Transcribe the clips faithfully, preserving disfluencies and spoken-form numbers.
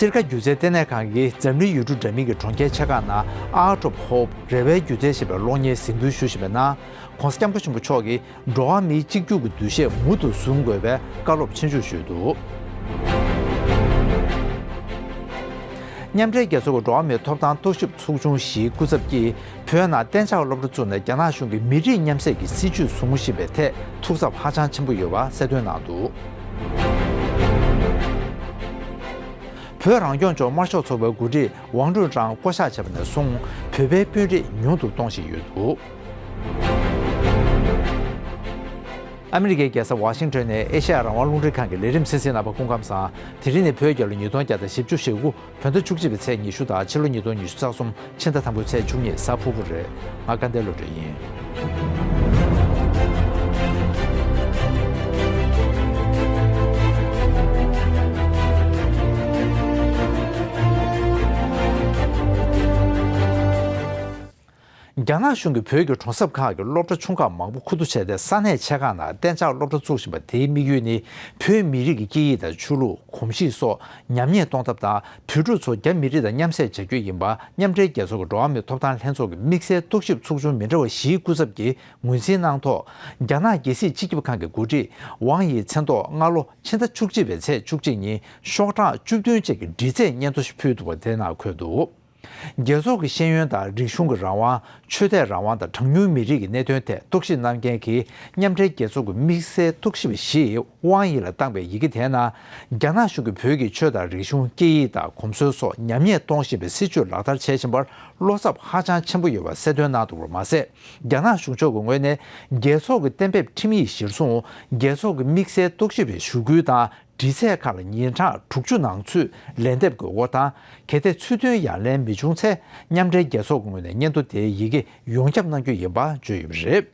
གཏེར་ཁ་སྒྱུ་རྩལ་ལྟེ་གནས་ཁང་གིས་འཛམ་གླིང་ཡུལ་གྲུ་འདྲ་མིན་གྱི་གྲོང་ཁྱེར་ཆེ་ཁག་ནང་Art of Hope རེ་བའི་སྒྱུ་རྩལ་ཞེས་པའི་གློག་བརྙན་གཟིགས་འབུལ་ཞུ་བཞིན་པའི་ནང་། ྋགོང་ས་ྋསྐྱབས་མགོན་ཆེན་པོ་མཆོག་གིས་འགྲོ་བ་མིའི་གཅིག་གྱུར་གྱི་འདུ་ཤེས་མུ་མཐུད་བཟུང་དགོས་པའི་བཀའ་སློབ་ཆེན་མོ་ཞུས་འདུག། མཉམ་འབྲེལ་རྒྱལ་ཚོགས་ཀྱི་འགྲོ་བ་མིའི་ཐོབ་ཐང་རྟོག་ཞིབ་ཚོགས་ཆུང་བཞིའི་སྐུ་ཚབ་ཀྱིས། བོད་ནང་གཏན་འཇགས་སློབ་གྲྭ་བཙུགས་ནས་རྒྱ་ནག་གཞུང་གིས་མི་རིགས་མཉམ་བསྲེས་ཀྱི་སྲིད་བྱུས་བཟུང་བཞིན་པའི་ཐད་ཐུགས་འཚབ་ཧ་ཅང་ཆེན་པོ་ཡོད་པ་གསལ་སྟོན་གནང་འདུག། བོད་རང་སྐྱོང་ལྗོངས་དམར་ཤོག་ཚོགས་པའི་འགོ་ཁྲིད་ཝང་ཀྲུན་ཀྲང་བསྐོ་གཞག་བྱས་པ་ནས་བཟུང་བོད་པའི་དཔོན་རིགས་ཉུང་དུ་གཏོང་བཞིན་ཡོད་འདུག། ཨ་མི་རི་ཀའི་རྒྱལ་ས་ཝ་ཤིང་ཊོན་ནས་ཨེ་ཤེ་ཡ་རང་དབང་རླུང་འཕྲིན་ཁང་གི་ལས་རིམ་གསན་གཟིགས་གནང་བར་སྐུ་ཁམས་བཟང་། དེ་རིང་ནི་བོད་རྒྱལ་ལོ་ཉིས་སྟོང་བརྒྱ་དང་བཞི་བཅུ་ཞེ་དགུ། བོད་ཟླ་བཅུ་གཅིག་པའི་ཚེས་ཉི་ཤུ་དང་ཕྱི་ལོ་ཉིས་སྟོང་ཉི་ཤུ་རྩ་གསུམ་ཕྱི་ཟླ་དང་པོའི་ཚེས་བཅུ་གཉིས་གཟའ་ཕུར་བུ་རེད། ང་སྐལ་ལྡན་བློ་གྲོས་ཡིན། རྒྱ་ནག་གཞུང་གིས་བོད་ཀྱི་གྲོང་གསེབ་ཁག་གི་སློབ་གྲྭ་ཆུང་ཁག་མང་པོ་ཁུ་བསྡུ་བྱས་ཏེ་ས་གནས་ཆེ་ཁག་ནང་གཏན་འཇགས་སློབ་གྲྭ་བཙུགས་བཞིན་པ་དེའི་དམིགས་ཡུལ་ནི་བོད་མི་རིགས་ཀྱི་སྐད་ཡིག་དང་ཆོས་ལུགས། གོམས་གཤིས་སོགས་ཉམས་ཉེས་གཏོང་ཐབས་དང་། བོད་ཕྲུག་ཚོ་རྒྱ་མི་རིགས་དང་མཉམ་བསྲེས་བྱ་རྒྱུ་ཡིན་པ་མཉམ་འབྲེལ་རྒྱལ་ཚོགས་ཀྱི་འགྲོ་བ་མིའི་ཐོབ་ཐང་ལྷན་ཚོགས་ཀྱི་དམིགས་བསལ་རྟོག་ཞིབ་ཚོགས་ཆུང་མི་འདྲ་བ་བཞིའི་སྐུ་ཚབ་ཀྱིས་ངོས་འཛིན་གནང་ཐོག་རྒྱ་ནག་རྒྱལ་སྲིད་སྤྱི་ཁྱབ་ཁང་གི་འགོ་ཁྲིད་ཝང་ཡི་མཚན་ཐོག་སྔ་ལོ་ཕྱི་ཟླ་བཅུ་གཅིག་པའི་ཚེས་བཅུ་གཅིག་ཉིན་ཤོག་གྲངས་བཅུ་བདུན་ཅན་གྱི་འདྲི་རྩད་སྙན་ཐོ་ཞིག་ཕུལ་འདུག་པ་དེ་ནང་འཁོད་འདུག། རྒྱལ་ཚོགས་ཀྱི་ཤེས་ཡོན་དང་རིག་གཞུང་གི་རང་དབང་། ཆོས་དད་རང་དབང་དང་གྲངས་ཉུང་མི་རིགས་ཀྱི་གནད་དོན་ཐད་རྟོག་ཞིབ་གནང་མཁན་གྱི་མཉམ་འབྲེལ་རྒྱལ་ཚོགས་ཀྱི་དམིགས་བསལ་རྟོག་ཞིབ་པ་ཞིག་ཝང་ཡི་ལ་བཏང་པའི་ཡི་གེ་དེའི་ནང་། རྒྱ་ནག་གཞུང་གིས་བོད་ཀྱི་ཆོས་དང་རིག་གཞུང་། སྐད་ཡིག་དང་གོམས་སྲོལ་སོགས་ཉམས་ཉེས་གཏོང་བཞིན་པའི་སྲིད་བྱུས་ལག་བསྟར་བྱེད་བཞིན་པར་བློ་འཚབ་ཧ་ཅང་ཆེན་པོ་ཡོད་པ་གསལ་སྟོན་གནང་འདུག་པར་མ་ཟད། རྒྱ་ནག་གཞུང་ཕྱོགས་ཀྱི་ངོས་ནས་རྒྱལ་ཚོགས་ཀྱི་གཏན་འབེབས་ཁྲིམས་ཡིག་གཞིར་བཟུང་རྒྱལ་ཚོགས་ཀྱི་དམིགས་བསལ་རྟོག་ཞིབ་པའི་ཞུ་སྐུལ་དང་། འདྲི་རྩད་ཁག་ལ་ཉིན་གྲངས་དྲུག་ཅུ་ནང་ཚུད་ལན་འདེབས་དགོས་སྐོར་དང་། གལ་ཏེ་ཚུལ་མཐུན་ཡ་ལན་མི་བྱུང་ཚེ། མཉམ་འབྲེལ་རྒྱལ་ཚོགས་ཀྱི་ངོས་ནས་སྙན་ཐོ་དེའི་ཡི་གེ་ཡོངས་ཁྱབ་གནང་རྒྱུ་ཡིན་པ་བརྗོད་ཡོད་པ་རེད།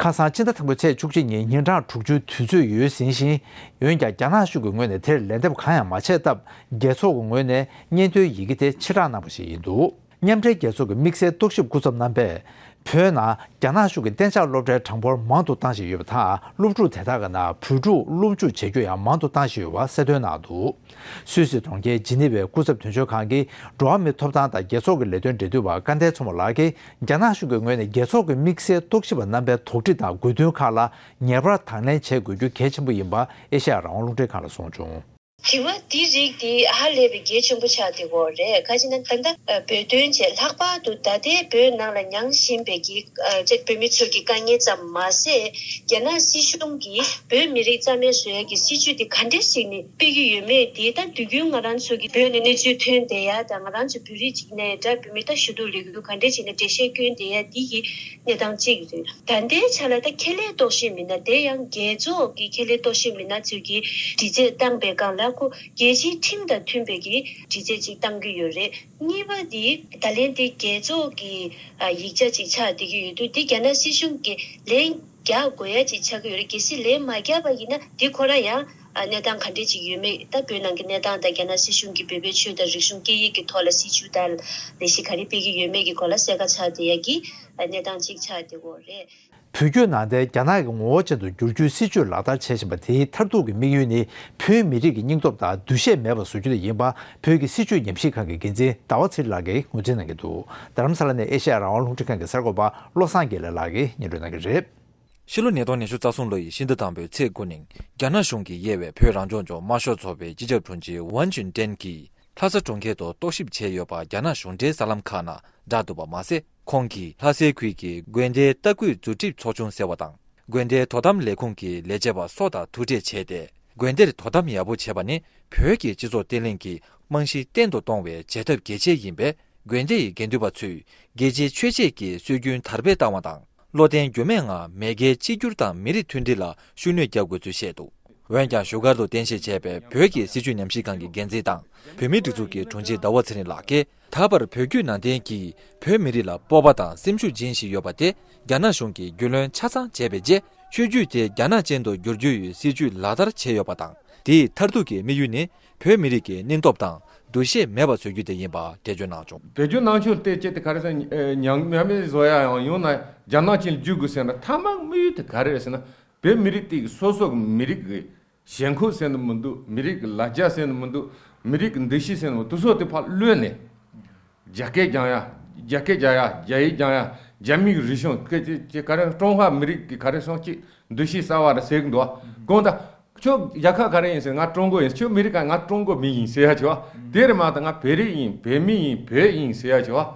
ཁ་སང་ཕྱི་ཟླ་དང་པོའི་ཚེས་བཅུ་གཅིག་ཉིན་ཉིན་གྲངས་དྲུག་ཅུའི་དུས་ཚོད་ཡོལ་ཟིན་ཞིང་། འོན་ཀྱང་རྒྱ་ནག་གཞུང་གི་ངོས་ནས་དེར་ལན་འདེབས་གང་ཡང་མ་བྱས་སྟབས། རྒྱལ་ཚོགས་ཀྱི་ངོས་ནས་སྙན་ཐོའི་ཡི་གེ་དེ་ཕྱིར་བསྒྲགས་གནང་པ་ཞིག་ཡིན་འདུག། མཉམ་འབྲེལ་རྒྱལ་ཚོགས་ཀྱི་དམིགས་བསལ་རྟོག་ཞིབ་སྐུ་ཚབ་རྣམ་པས། བོད་ནང་རྒྱ་ནག་གཞུང་གིས་གཏན་འཇགས་སློབ་གྲྭའི་གྲངས་འབོར་མང་དུ་བཏང་བཞིན་ཡོད་པ་དང་། སློབ་ཕྲུག་དེ་དག་གི་ནང་བོད་ཕྲུག་སློབ་འཇུག་བྱེད་རྒྱུ་ཡང་མང་དུ་བཏང་བཞིན་ཡོད་པ་གསལ་སྟོན་གནང་འདུག། སུད་སི་གྲོང་ཁྱེར་ཇི་ནི་ཝའི་སྐུ་ཚབ་དོན་གཅོད་ཁང་གི་འགྲོ་བ་མིའི་ཐོབ་ཐང་དང་རྒྱལ་ཚོགས་ཀྱི་ལས་དོན་འབྲེལ་མཐུད་པ་སྐལ་ལྡན་མཚོ་མོ་ལགས་ཀྱིས། རྒྱ་ནག་གཞུང་གི་ངོས་ནས་རྒྱལ་ཚོགས་ཀྱི་དམིགས་བསལ་རྟོག་ཞིབ་པ་རྣམ་པའི་དོགས་འདྲི་དང་དགོས་འདུན་ཁག་ལ་ངེས་པར་དང་ལེན་བྱེད་དགོས་རྒྱུ་གལ་ཆེན་པོ་ཡིན་པ་ཨེ་ཤེ་ཡ་རང་དབང་རླུང་འཕྲིན་ཁང་ལ་གསུངས་བྱུང་། དྲི་བ་འདི་རིགས་འདི་ཧ་ལས་པའི་གལ་ཆེན་པོ་ཆགས་བསྡད་ཡོད་རེད། ག་ཅི་ན་ད་ལྟ་ཨ་བོད་དོན་བྱས་ལྷག་པར་དུ་ད་ལྟའི་བོད་ནང་ལ་མྱངས་བཞིན་པའི་གི་ཨ་བོད་མི་ཚོ་གི་དཀའ་ངལ་ཙམ་མ་ཟད། རྒྱ་ནག་སྲིད་གཞུང་གིས་བོད་མི་རིགས་རྩ་མེད་བཟོ་ཡ་གི་སྲིད་བྱུས་འདི་ག་འདྲས་ཞིག་ནས་སྤེལ་གྱི་ཡོད་མེད་འདི་ད་དུས་རྒྱུན་ང་རང་ཚོ་གི་བོད་ནས་གནས་ཚུལ་ཐོན་བསྡད་ཡ་དང་། ང་རང་ཚོ་བོད་རིགས་ཅིག་ནས་འདྲ་བོད་མི་ད་ཞུ་གཏུག་ལས་འགུལ་ག་འདྲས་བྱས་ནས་འགྲེལ་བཤད་སྐྱོན་བསྡད་ཡ་འདི་གི་གནས་སྟངས་གཅིག་རེད། ད་ལྟའི་ཆ་ལ་ད་ཁེ་ལས་གཏོགས་ཤེས་མི་སྣ་དེ་ཡང་རྒྱལ་ཚོགས་ཀྱི་ཁེ་ལས་གཏོགས་ཤེས་མི་སྣ་ཚོས་ཀྱི་དྲི་རྩད་བཏང་པའི་སྒང་ལ་ཁོ་རྒྱལ་སྤྱིའི་ཁྲིམས་དང་མཐུན་པའི་གི་དྲི་རྩད་ཅིག་བཏང་གི་ཡོད་རེད། གཉིས་པ་དེ་ད་ལན་དེ་རྒྱལ་ཚོགས་ཀྱི་ཨ་ཡིག་ཆ་ཅིག་ཆགས་བསྡད་ཀྱི་ཡོད་དུས། དེ་རྒྱ་ནག་སྲིད་གཞུང་གིས་ལན་རྒྱག་དགོས་ཡ་ཅིག་ཆགས་ཀྱི་ཡོད་རེད། གལ་སྲིད་ལན་མ་རྒྱག་པ་ཡིན་ན་དེ་ཁོ་རང་ཡང་ཨ་གནས་སྟངས་ག་འདྲས་ཅིག་ཡོད་མེད། ད་བོད་ནང་གི་གནས་སྟངས་དང་རྒྱ་ནག་སྲིད་གཞུང་གིས་བོད་པའི་ཆོས་དང་རིག་གཞུང་སྐད་ཡིག་གི་ཐོག་ལ་སྲིད་བྱུས་དང་ལས་གཞི་ག་རེ་སྤེལ་གྱི་ཡོད་མེད་ཀྱི་སྐོར་ལ་གསལ་ཁ་ཆགས་བསྡད་ཡ་གི་ཨ་གནས་སྟངས་ཅིག་ཆགས་བསྡད་ཡོད་རེད། བོད་བརྒྱུད་ནང་བསྟན་རྒྱ་ནག་གི་ངོ་བོ་ཅན་དུ་བསྒྱུར་རྒྱུའི་སྲིད་བྱུས་ལག་བསྟར་བྱེད་བཞིན་པ་དེའི་མཐར་ཐུག་གི་དམིགས་ཡུལ་ནི། བོད་མི་རིགས་ཀྱི་སྙིང་སྟོབས་དང་འདུ་ཤེས་མེད་པར་བཟོ་རྒྱུ་དེ་ཡིན་པ། བོད་ཀྱི་སྲིད་བྱུས་ཉམས་ཞིབ་ཁང་གི་འགན་འཛིན་ཟླ་བ་ཚེ་རིང་ལགས་ཀྱིས་ངོས་འཛིན་གནང་གི་འདུག། རྡ་རམ་ས་ལ་ནས་ཨེ་ཤེ་ཡ་རང་དབང་རླུང་འཕྲིན་ཁང་གི་གསར་འགོད་པ་བློ་བཟང་དགེ་ལེགས་ལགས་ཀྱིས་སྙན་སྒྲོན་གནང་གི་རེད། ཕྱི་ལོ་ཉིས་སྟོང་ཉི་ཤུ་རྩ་གསུམ་ལོ་ཡི་ཕྱི་ཟླ་དང་པོའི་ཚེས་དགུ་ཉིན། རྒྱ་ནག་གཞུང་གིས་དབྱེ་བའི་བོད་རང་སྐྱོང་ལྗོངས་དམར་ཤོག་ཚོགས་པའི་སྤྱི་ཁྱབ་དྲུང་ཆེ་ཝན་ཅུན་ཀྲེན་གྱིས། ལྷ་ས་གྲོང་ཁྱེར་དུ་རྟོག་ཞིབ་བྱས་ཡོད་པ་རྒྱ་ནག་གཞུང་འབྲེལ་གསར་ལམ་ཁག་ནང་བསྒྲགས་འདུག་པ་མ་ཟད། ཁོང་གིས་ལྷ་སའི་ཁུལ་གྱི་དགོན་སྡེའི་ལྟ་སྐུལ་མཛུབ་ཁྲིད་ཚོགས་ཆུང་ཟེར་བ་དང་། དགོན་སྡེའི་དོ་དམ་ལས་ཁུངས་ཀྱི་ལས་བྱེད་པ་སོགས་དང་ཐུག་འཕྲད་བྱས་ཏེ། དགོན་སྡེར་དོ་དམ་ཡག་པོ་བྱེད་པ་ནི་བོད་ཀྱི་སྤྱི་ཚོགས་བརྟན་ལྷིང་གི་རྨང་གཞི་བརྟན་དུ་གཏོང་བའི་བྱེད་ཐབས་གལ་ཆེ་ཡིན་པས། དགོན་སྡེ་ཡི་དགེ་འདུན་པ་ཚོས་རྒྱལ་སྤྱིའི་ཆོས་བྱེད་ཀྱི་སྲོལ་རྒྱུན་དར་སྤེལ་བཏང་བ་དང་། བློ་བརྟན་འགྱུར་མེད་ངང་མེས་རྒྱལ་གཅིག་གྱུར་དང་མི་རིགས་མཐུན་སྒྲིལ་ལ་ཤུགས་སྣོན་རྒྱག་དགོས་ཚུལ་བཤད་འདུག། འོན་ཀྱང་བཞུགས་སྒར་དུ་རྟེན་གཞི་བྱས་པའི་བོད་ཀྱི་སྲིད་བྱུས་ཉམས་ཞིབ་ཁང་གི་འགན་འཛིན་དང་། བོད་མིའི་སྒྲིག་འཛུགས་ཀྱི་དྲུང་ཆེ་ཟླ་བ་ཚེ་རིང་ལགས་ཀྱིས། ད་བར་བོད་བརྒྱུད་ནང་བསྟན་གྱིས་བོད་མི་རིགས་ལ་སྤོབས་པ་དང་སེམས་ཤུགས་སྦྱིན་བཞིན་ཡོད་པ་དེ། རྒྱ་ནག་གཞུང་གིས་རྒྱུས་ལོན་ཆ་ཚང་བྱས་པའི་རྗེས། ཆོས་བརྒྱུད་དེ་རྒྱ་ནག་ཅན་དུ་བསྒྱུར་རྒྱུ་ཡི་སྲིད་བྱུས་ལག་བསྟར་བྱས་ཡོད་པ་དང་། དེའི་མཐར་ཐུག་གི་དམིགས་ཡུལ་ནི། བོད་མི་རིགས་ཀྱི་སྙིང་སྟོབས་དང་། འདུ་ཤེས་མེད་པར་བཟོ་རྒྱུ་དེ་ཡིན་པ་འགྲེལ་བརྗོད་གནང་བྱུང་། བོད་བརྒྱུད་ནང་ཆོས་ལ་བལྟས་བྱས་ཏེ་ག་རེ་ཟེར་ན། ཉམས་ཉམས་ལེན་བཟོ་ཡ་ཡང་ཡོང་ན་རྒྱ་ནག་ཅན་ལ་བསྒྱུར་དགོས་ཟེར་ན། མཐའ་མ་དམིགས་ཡུལ་དེ་ག་རེ་རེད་ཟེར་ན། བོད་མི་རིགས་དེ་གི་སོ་སོ་གི་མི་རིགས་ཀྱི་ ཞེན་ཁོག་ཟེར་ནི་མི་འདུག་མི་རིགས་ཀྱི་ལ་རྒྱ་ཟེར་ནི་མི་འདུག་མི་རིགས་ཀྱི་འདུ་ཤེས་ཟེར་ནི་མི་འདུག་དེ་ཚོ་དེ་ཕར་གློད་ནས། རྒྱ་སྐད་སྦྱང་ཡ། རྒྱ་སྐད་སྦྱང་ཡ། རྒྱ་ཡིག་སྦྱང་ཡ། རྒྱ་མིའི་རིག་གཞུང་སྐད་ཅིག་ཅིག་ག་རེ་ཀྲུང་ཧྭ་མི་རིགས་ཀྱི་ག་རེ་སོང་ཅིག་འདུ་ཤེས་གསར་བ་རེ་ཟེར་གི་འདུག་གང་ལྟར་ཁྱོད་རྒྱལ་ཁབ་ག་རེ་ཡིན་ཟེར། ང་ཀྲུང་གོ་ཡིན། ཁྱོད་མི་རིགས་ག། ང་ཀྲུང་གོ་མི་ཡིན་ཟེར་ཡ་བྱེད་བ། དེ་རེད་མ་གཏོགས་ང་བོད་རིགས་ཡིན། བོད་མི་ཡིན། བོད་ཡིན་ཟེར་ཡ་བྱེད་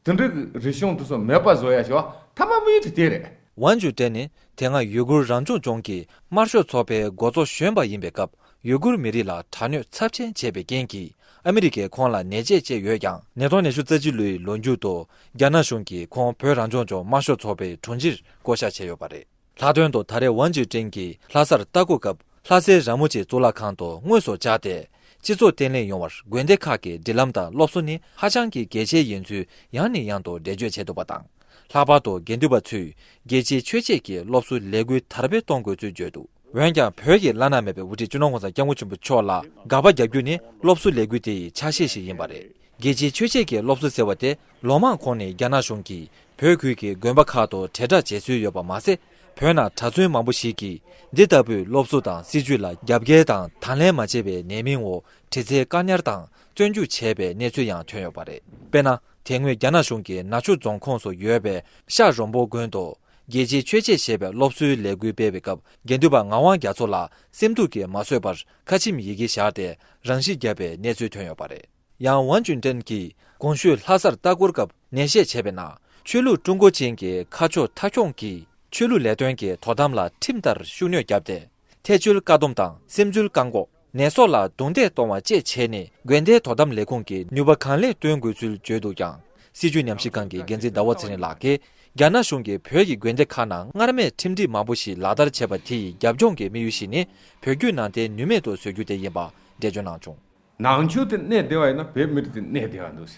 བ། དེ་འདྲའི་རིག་གཞུང་དེ་ཚོ་མེད་པ་བཟོ་ཡ་བྱེད་བ། ཐ་མ་དམིགས་ཡུལ་དེ་དེ་རེད། ཝན་ཅུན་ཀྲེན་ནི་དེ་སྔ་ཡུ་གུར་རང་སྐྱོང་ལྗོངས་ཀྱི་དམར་ཤོག་ཚོགས་པའི་འགོ་གཙོ་གཞོན་པ་ཡིན་པའི་སྐབས། ཡུ་གུར་མི་རིགས་ལ་དྲག་གནོན་ཚབས་ཆེན་བྱས་པའི་རྐྱེན་གྱིས། ཨ་མི་རི་ཀས་ཁོང་ལ་ནད་དཔྱད་བྱས་ཡོད་ཀྱང་། ཉིས་སྟོང་ཉི་ཤུ་རྩ་གཅིག་ལོའི་ལོ་མཇུག་ཏུ་རྒྱ་ནག་གཞུང་གིས་ཁོང་བོད་རང་སྐྱོང་ལྗོངས་དམར་ཤོག་ཚོགས་པའི་དྲུང་ཆེར་བསྐོ་གཞག་བྱས་ཡོད་པ་རེད། ལྷག་དོན་དུ་ད་རེས་ཝན་ཅུན་ཀྲེན་གྱིས་ལྷ་སར་ལྟ་སྐོར་སྐབས། ལྷ་སའི་ར་མོ་ཆེ་གཙུག་ལག་ཁང་དུ་དངོས་སུ་བཅར་ཏེ། སྤྱི་ཚོགས་བརྟན་ལྷིང་ཡོང་བར་དགོན་སྡེ་ཁག་གི་སྒྲིག་ལམ་དང་སློབ་གསོ་ནི་ཧ་ཅང་གི་གལ་ཆེ་ཡིན་ཚུལ་ཡང་ནས་ཡང་དུ་འགྲེལ་བརྗོད་བྱས་འདུག་པ་དང་། ལྷག་པར་དུ་དགེ་འདུན་པ་ཚོས་རྒྱལ་གཅེས་ཆོས་གཅེས་ཀྱི་སློབ་གསོའི་ལས་འགུལ་དར་སྤེལ་གཏོང་དགོས་ཚུལ་བརྗོད་འདུག་འོན་ཀྱང་། བོད་ཀྱི་བླ་ན་མེད་པའི་དབུ་ཁྲིད་སྤྱི་ནོར་༸གོང་ས་༸སྐྱབས་མགོན་ཆེན་པོ་མཆོག་ལ་དགག་པ་རྒྱག་རྒྱུ་ནི་སློབ་གསོའི་ལས་འགུལ་དེ་ཡི་ཆ་ཤས་ཤིག་ཡིན་པ་རེད། རྒྱལ་གཅེས་ཆོས་གཅེས་ཀྱི་སློབ་གསོ་ཟེར་བ་དེ་ལོ་མང་གོང་ནས་རྒྱ་ནག་གཞུང་གིས་བོད་ཁུལ་གྱི་དགོན་པ་ཁག་ཏུ་དྲིལ་བསྒྲགས་བྱེད་སྲོལ་ཡོད་པ་མ་ཟད། བོད་ནང་གྲྭ་བཙུན་མང་པོ་ཞིག་གིས་འདི་ལྟ་བུའི་སློབ་གསོ་དང་སྲིད་བྱུས་ལ་རྒྱབ་འགལ་དང་དང་ལེན་མ་བྱས་པའི་ནད་མིན་འོག་དྲི་རྩད་བཀག་ཉར་དང་བཙོན་འཇུག་བྱས་པའི་གནས་ཚུལ་ཡང་ཐོན་ཡོད་པ་རེད། དཔེར་ན། དེ་སྔོན་རྒྱ་ནག་གཞུང་གིས་ནག་ཆུ་རྫོང་ཁོངས་སུ་ཡོད་པའི་ཤག་རོང་པོ་དགོན་དུ་རྒྱལ་གཅེས་ཆོས་གཅེས་ཞེས་པའི་སློབ་གསོའི་ལས་འགུལ་སྤེལ་བའི་སྐབས། དགེ་འདུན་པ་ངག་དབང་རྒྱ་མཚོ་ལ་སེམས་སྡུག་གིས་མ་བཟོད་པར་ཁ་ཆེམས་ཡི་གེ་བཞག་སྟེ་རང་ཤི་བརྒྱབ་པའི་གནས་ཚུལ་ཐོན་ཡོད་པ་རེད། ཡང་ཝན་ཅུན་ཀྲེན་གྱིས་གོང་ཞུས་ལྷ་སར་ལྟ་སྐོར་སྐབས་ནན་བཤད་བྱས་པའི་ནང་། ཆོས་ལུགས་ཀྲུང་གོ་ཅན་གྱི་ཁ་ཕྱོགས་མཐའ་འཁྱོངས་ཀྱིས་ཆོས་ལུགས་ལས་དོན་གྱི་དོ་དམ་ལ་ཁྲིམས་ལྟར་ཤུགས་སྣོན་བརྒྱབ་སྟེ། ཐལ་འགྱུར་བཀག་སྡོམ་དང་སེམས་འགྱུར་བཀག་འགོག་ནད་སོགས་ལ་རྡུང་རྡེག་གཏོང་བ་བཅས་བྱས་ནས། དགོན་སྡེའི་དོ་དམ་ལས་ཁུངས་ཀྱིས་ནུས་པ་གང་ལེགས་བཏོན་དགོས་ཚུལ་བརྗོད་འདུག་ཀྱང་། སྲིད་བྱུས་ཉམས་ཞིབ་ཁང་གི་འགན་འཛིན་ཟླ་བ་ཚེ་རིང་ལགས་ཀྱིས། རྒྱ་ནག་གཞུང་གིས་བོད་ཀྱི་དགོན་སྡེ་ཁག་ནང་སྔར་མེད་ཁྲིམས་སྒྲིག་མང་པོ་ཞིག་ལག་བསྟར་བྱས་པ་དེ་ཡི་རྒྱབ་ལྗོངས་ཀྱི་དམིགས་ཡུལ་ཞིག་ནི། བོད་བརྒྱུད་ནང་བསྟན་ནུས་མེད་དུ་བཟོ་རྒྱུ་དེ་ཡིན་པ་འགྲེལ་བརྗོད་གནང་བྱུང་། ནང་ཆོས་དེ་གནས་བདེ་བ་ཡིན་ན་བོད་མི་རིགས་དེ་གནས་བདེ་བ་འདུག་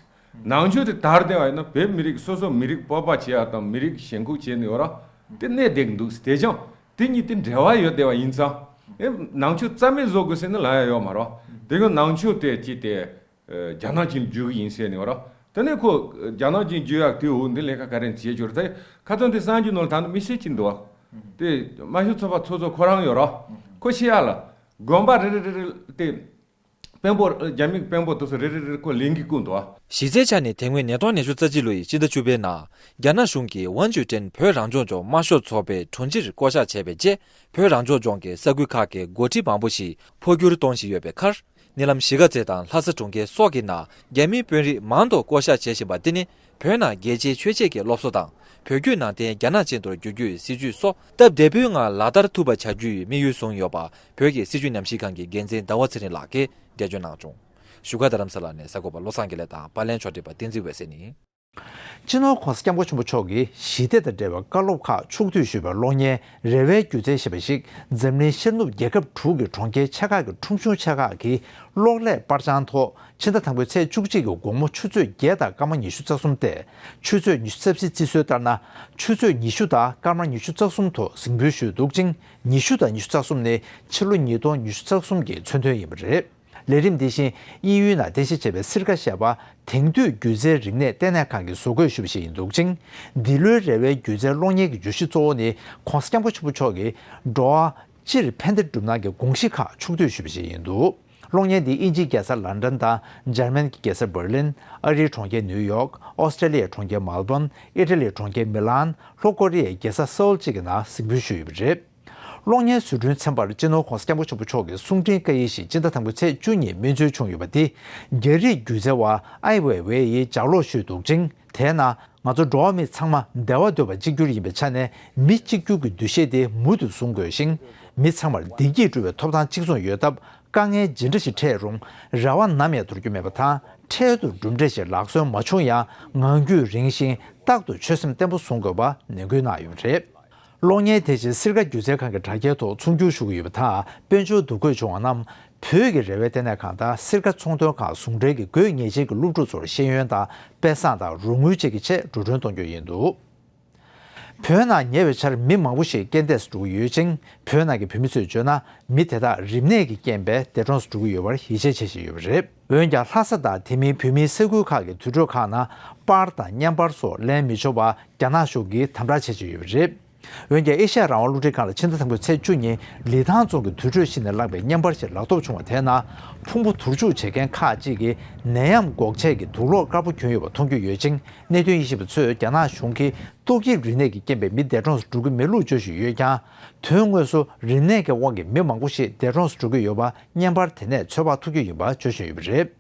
ནང་ཆོས་དེ་དར་བདེ་བ་ཡིན་ན་བོད་མི་རིགས་སོ་སོ་མི་རིགས་སྤོབས་པ་བྱེད་ཡ་དང་། མི་རིགས་ཞེན་ཁོག་བྱས་ནས་ཡོད་ར་དེ་གནས་བདེ་གི་འདུག་དེ་ཅང་དེ་གཉིས་དེ་འབྲེལ་བ་ཡོད་བདེ་བ་ཡིན་ཙང་། ཨེ། ནང་ཆོས་རྩ་མེད་བཟོ་དགོས་ཟེར་ནི་ལབ་ཡ་ཡོད་མ་རེད། དེ་གི་ནང་ཆོས་དེ་ཅི་དེ་རྒྱ་ནག་ཅིག་འཇུ་གི་ཡིན་ཟེར་ནས་ཡོད་ར། དེ་ནས་ཁོ་རྒྱ་ནག་ཅིག་འཇུ་ཡག་དེ་འོ་འདི་ལས་ཀ་ག་རེ་བྱེད་ཆོག་རེད། ད་ཁ་སང་དེ་གསར་འགྱུར་ནང་ལ་ད་ནི་མི་སེར་ཅིག་འདུག་བ། དེ་དམར་ཤོག་ཚོགས་པ་ཚོགས་གཙོ་ཁོ་རང་ཡོད་ར། ཁོ་ཤི་ཡ་ལ་དགོན་པ་རེ་རེ་རེ་རེ་དེ། དཔོན་པོ། རྒྱ་མིའི་དཔོན་པོ་དེ་ཚོ་རེ་རེ་རེ་ཁོ་ལེན་གི་བསྐུར་འདུག་ཨ། གཞི་རྩའི་ཆ་ནས་དེ་སྔོན་ཉིས་སྟོང་ཉི་ཤུ་རྩ་གཅིག་ལོ་ཡི་སྤྱི་ཟླ་བཅུ་པའི་ནང་། རྒྱ་ནག་གཞུང་གིས་ཝན་ཅུན་ཀྲེན་བོད་རང་སྐྱོང་ལྗོངས་དམར་ཤོག་ཚོགས་པའི་དྲུང་ཆེར་བསྐོ་གཞག་བྱས་པའི་རྗེས། བོད་རང་སྐྱོང་ལྗོངས་ཀྱི་ས་ཁུལ་ཁག་གི་འགོ་ཁྲིད་མང་པོ་ཞིག་འཕོ་འགྱུར་གཏོང་བཞིན་ཡོད་པའི་ཁར། རྨི་ལམ་གཞིས་ཀ་རྩེ་དང་ལྷ་ས་གྲོང་ཁྱེར་སོགས་ཀྱི་ནང་རྒྱ་མིའི་དཔོན་རིགས་མང་དུ་བསྐོ་གཞག་བྱེད་བཞིན་པ་འདི་ནི། བོད་ནང་རྒྱལ་གཅེས་ཆོས་གཅེས་ཀྱི་སློབ་གསོ་དང་། བོད་བརྒྱུད་ནང་བསྟན་རྒྱ་ནག་ཅན་དུ་བསྒྱུར་རྒྱུའི་སྲིད་ཇུས་སོགས་སྟབས་བདེ་པོའི་ངང་ལག་བསྟར་ཐུབ་པ་བྱ་རྒྱུའི་དམིགས་ཡུལ་བཟུང་ཡོད་པ། བོད་ཀྱི་སྲིད་བྱུས་ཉམས་ཞིབ་ཁང་གི་འགན་འཛིན་ཟླ་བ་ཚེ་རིང་ལགས་ཀྱིས་འགྲེལ་བརྗོད་གནང་བྱུང་། བཞུགས་སྒར་རྡ་རམ་ས་ལ་ནས་གསར་འགོད་པ་བློ་བཟང་དགེ་ལེགས་དང་པར་ལེན་ཕྱོགས་སྒྲིག་པ་བསྟན་འཛིན་འོད་ཟེར་ནས། སྤྱི་ནོར་༸གོང་ས་༸སྐྱབས་མགོན་ཆེན་པོ་མཆོག་གིས་ཞི་བདེ་དང་འབྲེལ་བའི་བཀའ་སློབ་ཁག་ཕྱོགས་བསྡུས་ཞུས་པའི་གློག་བརྙན་རེ་བའི་སྒྱུ་རྩལ་ཞེས་པ་ཞིག་འཛམ་གླིང་ཤར་ནུབ་རྒྱལ་ཁབ་དྲུག་གི་གྲོང་ཁྱེར་ཆེ་ཁག་གི་ཁྲོམ་གཞུང་ཆེ་ཁག་གི་གློག་ཀླད་པར་བྱང་ཐོག་ཕྱི་ཟླ་དང་པོའི་ཚེས་བཅུ་གཅིག་གི་དགོང་མོ་ཆུ་ཚོད་བརྒྱད་དང་སྐར་མ་ཉི་ཤུ་རྩ་གསུམ་སྟེ། ཆུ་ཚོད་ཉི་ཤུ་རྩ་བཞི་རྩིས་སྲོལ་ལྟར་ན། ཆུ་ཚོད་ཉི་ཤུ་དང་སྐར་མ་ཉི་ཤུ་རྩ་གསུམ་དུ་གཟིགས་འབུལ་ཞུས་འདུག་ཅིང་། ཉི་ཤུ་དང་ཉི་ཤུ་རྩ་གསུམ་ནི་ཕྱི་ལོ་ཉིས་སྟོང་ཉི་ཤུ་རྩ་གསུམ་གྱི་མཚོན་དོན་ཡིན་པ་རེད། ལས་རིམ་འདི་བཞིན་དབྱིན་ཡུལ་ནང་རྟེན་གཞི་བྱས་པའི་སིར་ཀ་ཞེས་པ་དེང་དུས་སྒྱུ་རྩལ་རིག་གནས་ལྟེ་གནས་ཁང་གིས་བཟོ་འགོད་ཞུས་པ་ཞིག་ཡིན་འདུག་ཅིང་། འདི་ལོའི་རེ་བའི་སྒྱུ་རྩལ་གློག་བརྙན་གྱི་བརྗོད་གཞི་གཙོ་བོ་ནི་༸གོང་ས་༸སྐྱབས་མགོན་ཆེན་པོ་མཆོག་གིས་འགྲོ་བ་སྤྱིར་ཕན་བདེ་སྒྲུབ་གནང་གི་དགོངས་གཞི་ཁག་ཕྱོགས་བསྡུས་ཞུས་པ་ཞིག་ཡིན་འདུག་གློག་བརྙན་འདི་དབྱིན་ཇིའི་རྒྱལ་ས་ལན་ཀྲན་དང་འཇར་མན་གྱི་རྒྱལ་ས་འབར་ལིན། ཨ་རིའི་གྲོང་ཁྱེར་ནིའུ་ཡོག་ཨོ་སི་ཀྲེ་ལི་ཡའི་གྲོང་ཁྱེར་མལ་བོན། ཨི་ཊ་ལིའི་གྲོང་ཁྱེར་མི་ལན། ལྷོ་ཀོ་རི་ཡའི་རྒྱལ་ས་སོལ་བཅས་ཀྱི་ནང་གཟིགས་འབུལ་ཞུས་ཡོད་པ་རེད། གློག་བརྙན་བཟོ་སྐྲུན་ཚན་པར་སྤྱི་ནོར་༸གོང་ས་༸སྐྱབས་མགོན་ཆེན་པོ་མཆོག་གི་གསུང་འཕྲིན་བཀའ་ཡིག་ཞིག་སྤྱི་ཟླ་དང་པོའི་ཚེས་བཅུ་ཉིན་སྨིན་སྩོལ་བྱུང་ཡོད་པ་དེ། རྒྱ་རིགས་སྒྱུ་རྩལ་བ་ཨའི་ཝེ་ཝེ་ཡིས་ལྗགས་ཀློག་ཞུས་འདུག་ཅིང་། དེའི་ནང་། ང་ཚོ་འགྲོ་བ་མི་ཚང་མ་བདེ་བ་འདོད་པ་གཅིག་གྱུར་ཡིན་པའི་ཆ་ནས། མི་གཅིག་གྱུར་གྱི་འདུ་ཤེས་དེ་མུ་མཐུད་བཟུང་དགོས་ཤིང་། མི་ཚང་མར་བདེ་སྐྱིད་སྒྲུབ་པའི་ཐོབ་ཐང་གཅིག་མཚུངས་ཡོད་སྟབས། དཀའ་ངལ་ཇི་འདྲ་ཞིག་འཕྲད་རུང་། རེ་བ་ནམ་ཡང་དོར་རྒྱུ་མེད་པ་དང་། འཕྲལ་དུ་གྲུབ་འབྲས་ཤིག་ལག་སོན་མ་བྱུང་ཡང་། ངང་རྒྱུད་རིང་ཞིང་རྟག་ཏུ་ཆོད་སེམས་བརྟན་པོ་བཟུང་དགོས་པ་ནན་སྐུལ་གནང་ཡོད་པ་རེད། གློག་བརྙན་དེ་བཞིན་སིར་ཀ་སྒྱུ་རྩལ་ཁང་གི་དྲ་རྒྱའི་ཐོག་ཚོང་སྒྱུར་ཞུ་གི་ཡོད་པ་དང་། དཔལ་འབྱོར་འདུ་འགོད་བྱུང་བ་རྣམས་བོད་ཀྱི་རེ་བའི་ལྟེ་གནས་ཁང་དང་སིར་ཀ་ཚོང་དོན་ཁང་ཟུང་འབྲེལ་གྱིས་དགོས་ངེས་ཅན་གྱི་སློབ་ཕྲུག་ཚོར་ཤེས་ཡོན་དང་དཔེ་བཟང་དང་རོགས་དངུལ་བཅས་ཀྱི་ཆེད་འགྲོ་གྲོན་གཏོང་རྒྱུ་ཡིན་འདུག་བོད་ནང་ཉེ་བའི་ཆར་མི་མང་པོ་ཞིག་རྐྱེན་འདས་སུ་འགྲོ་གི་ཡོད་ཅིང་། བོད་ནང་གི་བོད་མི་ཚོས་བརྗོད་ན། མི་དེ་དག་རིམས་ནད་ཀྱི་རྐྱེན་པས་འདས་གྲོངས་སུ་འགྲོ་གི་ཡོད་པར་ཡིད་ཆེས་བྱེད་བཞིན་ཡོད་པ་རེད། འོན་ཀྱང་། ལྷ་ས་དང་དེ་མིན་བོད་མིའི་ས་ཁུལ་ཁག་གི་དུར་ཁྲོད་ཁག་ནང་པར་དང་བརྙན་པར་སོགས་ལེན་མི་ཆོག་པ་རྒྱ་ནག་གཞུང་གིས་དམ་དྲག་བྱེད་བཞིན་ཡོད་པ་རེད། འོན་ཀྱང་ཨེ་ཤ་ཡ་རང་དབང་རླུང་འཕྲིན་ཁང་ལ་ཕྱི་ཟླ་དང་པོའི་ཚེས་བཅུ་ཉིན་ལི་ཐང་རྫོང་གི་དུར་ཁྲོད་ཞིག་ནས་བརླགས་པའི་བརྙན་པར་ཞིག་ལག་ཐོབ་བྱུང་བ་དེའི་ནང་ཕུང་པོ་དུར་འཇུག་བྱེད་མཁན་ཁག་ཅིག་གིས་ནད་ཡམས་འགོག་ཆེད་ཀྱི་དུག་སློག་དཀར་པོ་གྱོན་ཡོད་པ་མཐོང་རྒྱུ་ཡོད་ཅིང་། གནད་དོན་དབྱེ་ཞིབ་པ་ཚོས་རྒྱ་ནག་གཞུང་གིས་ཏོག་དབྱིབས་རིམས་ནད་ཀྱི་རྐྱེན་པས་མི་འདས་གྲོངས་སུ་འགྲོ་གི་མེད་ལུགས་བརྗོད་བཞིན་ཡོད་ཀྱང་། དོན་དངོས་སུ་རིམས་ནད་ཀྱི་དབང་གིས་མི་མང་པོ་ཞིག་འདས་གྲོངས་སུ་འགྲོ་གི་ཡོད་པ་བརྙན་པར་དེ་ནས་ཚོད་དཔག་ཐུབ་ཀྱི་ཡིན་པ་བརྗོད་བཞིན་ཡོད་པ་རེད།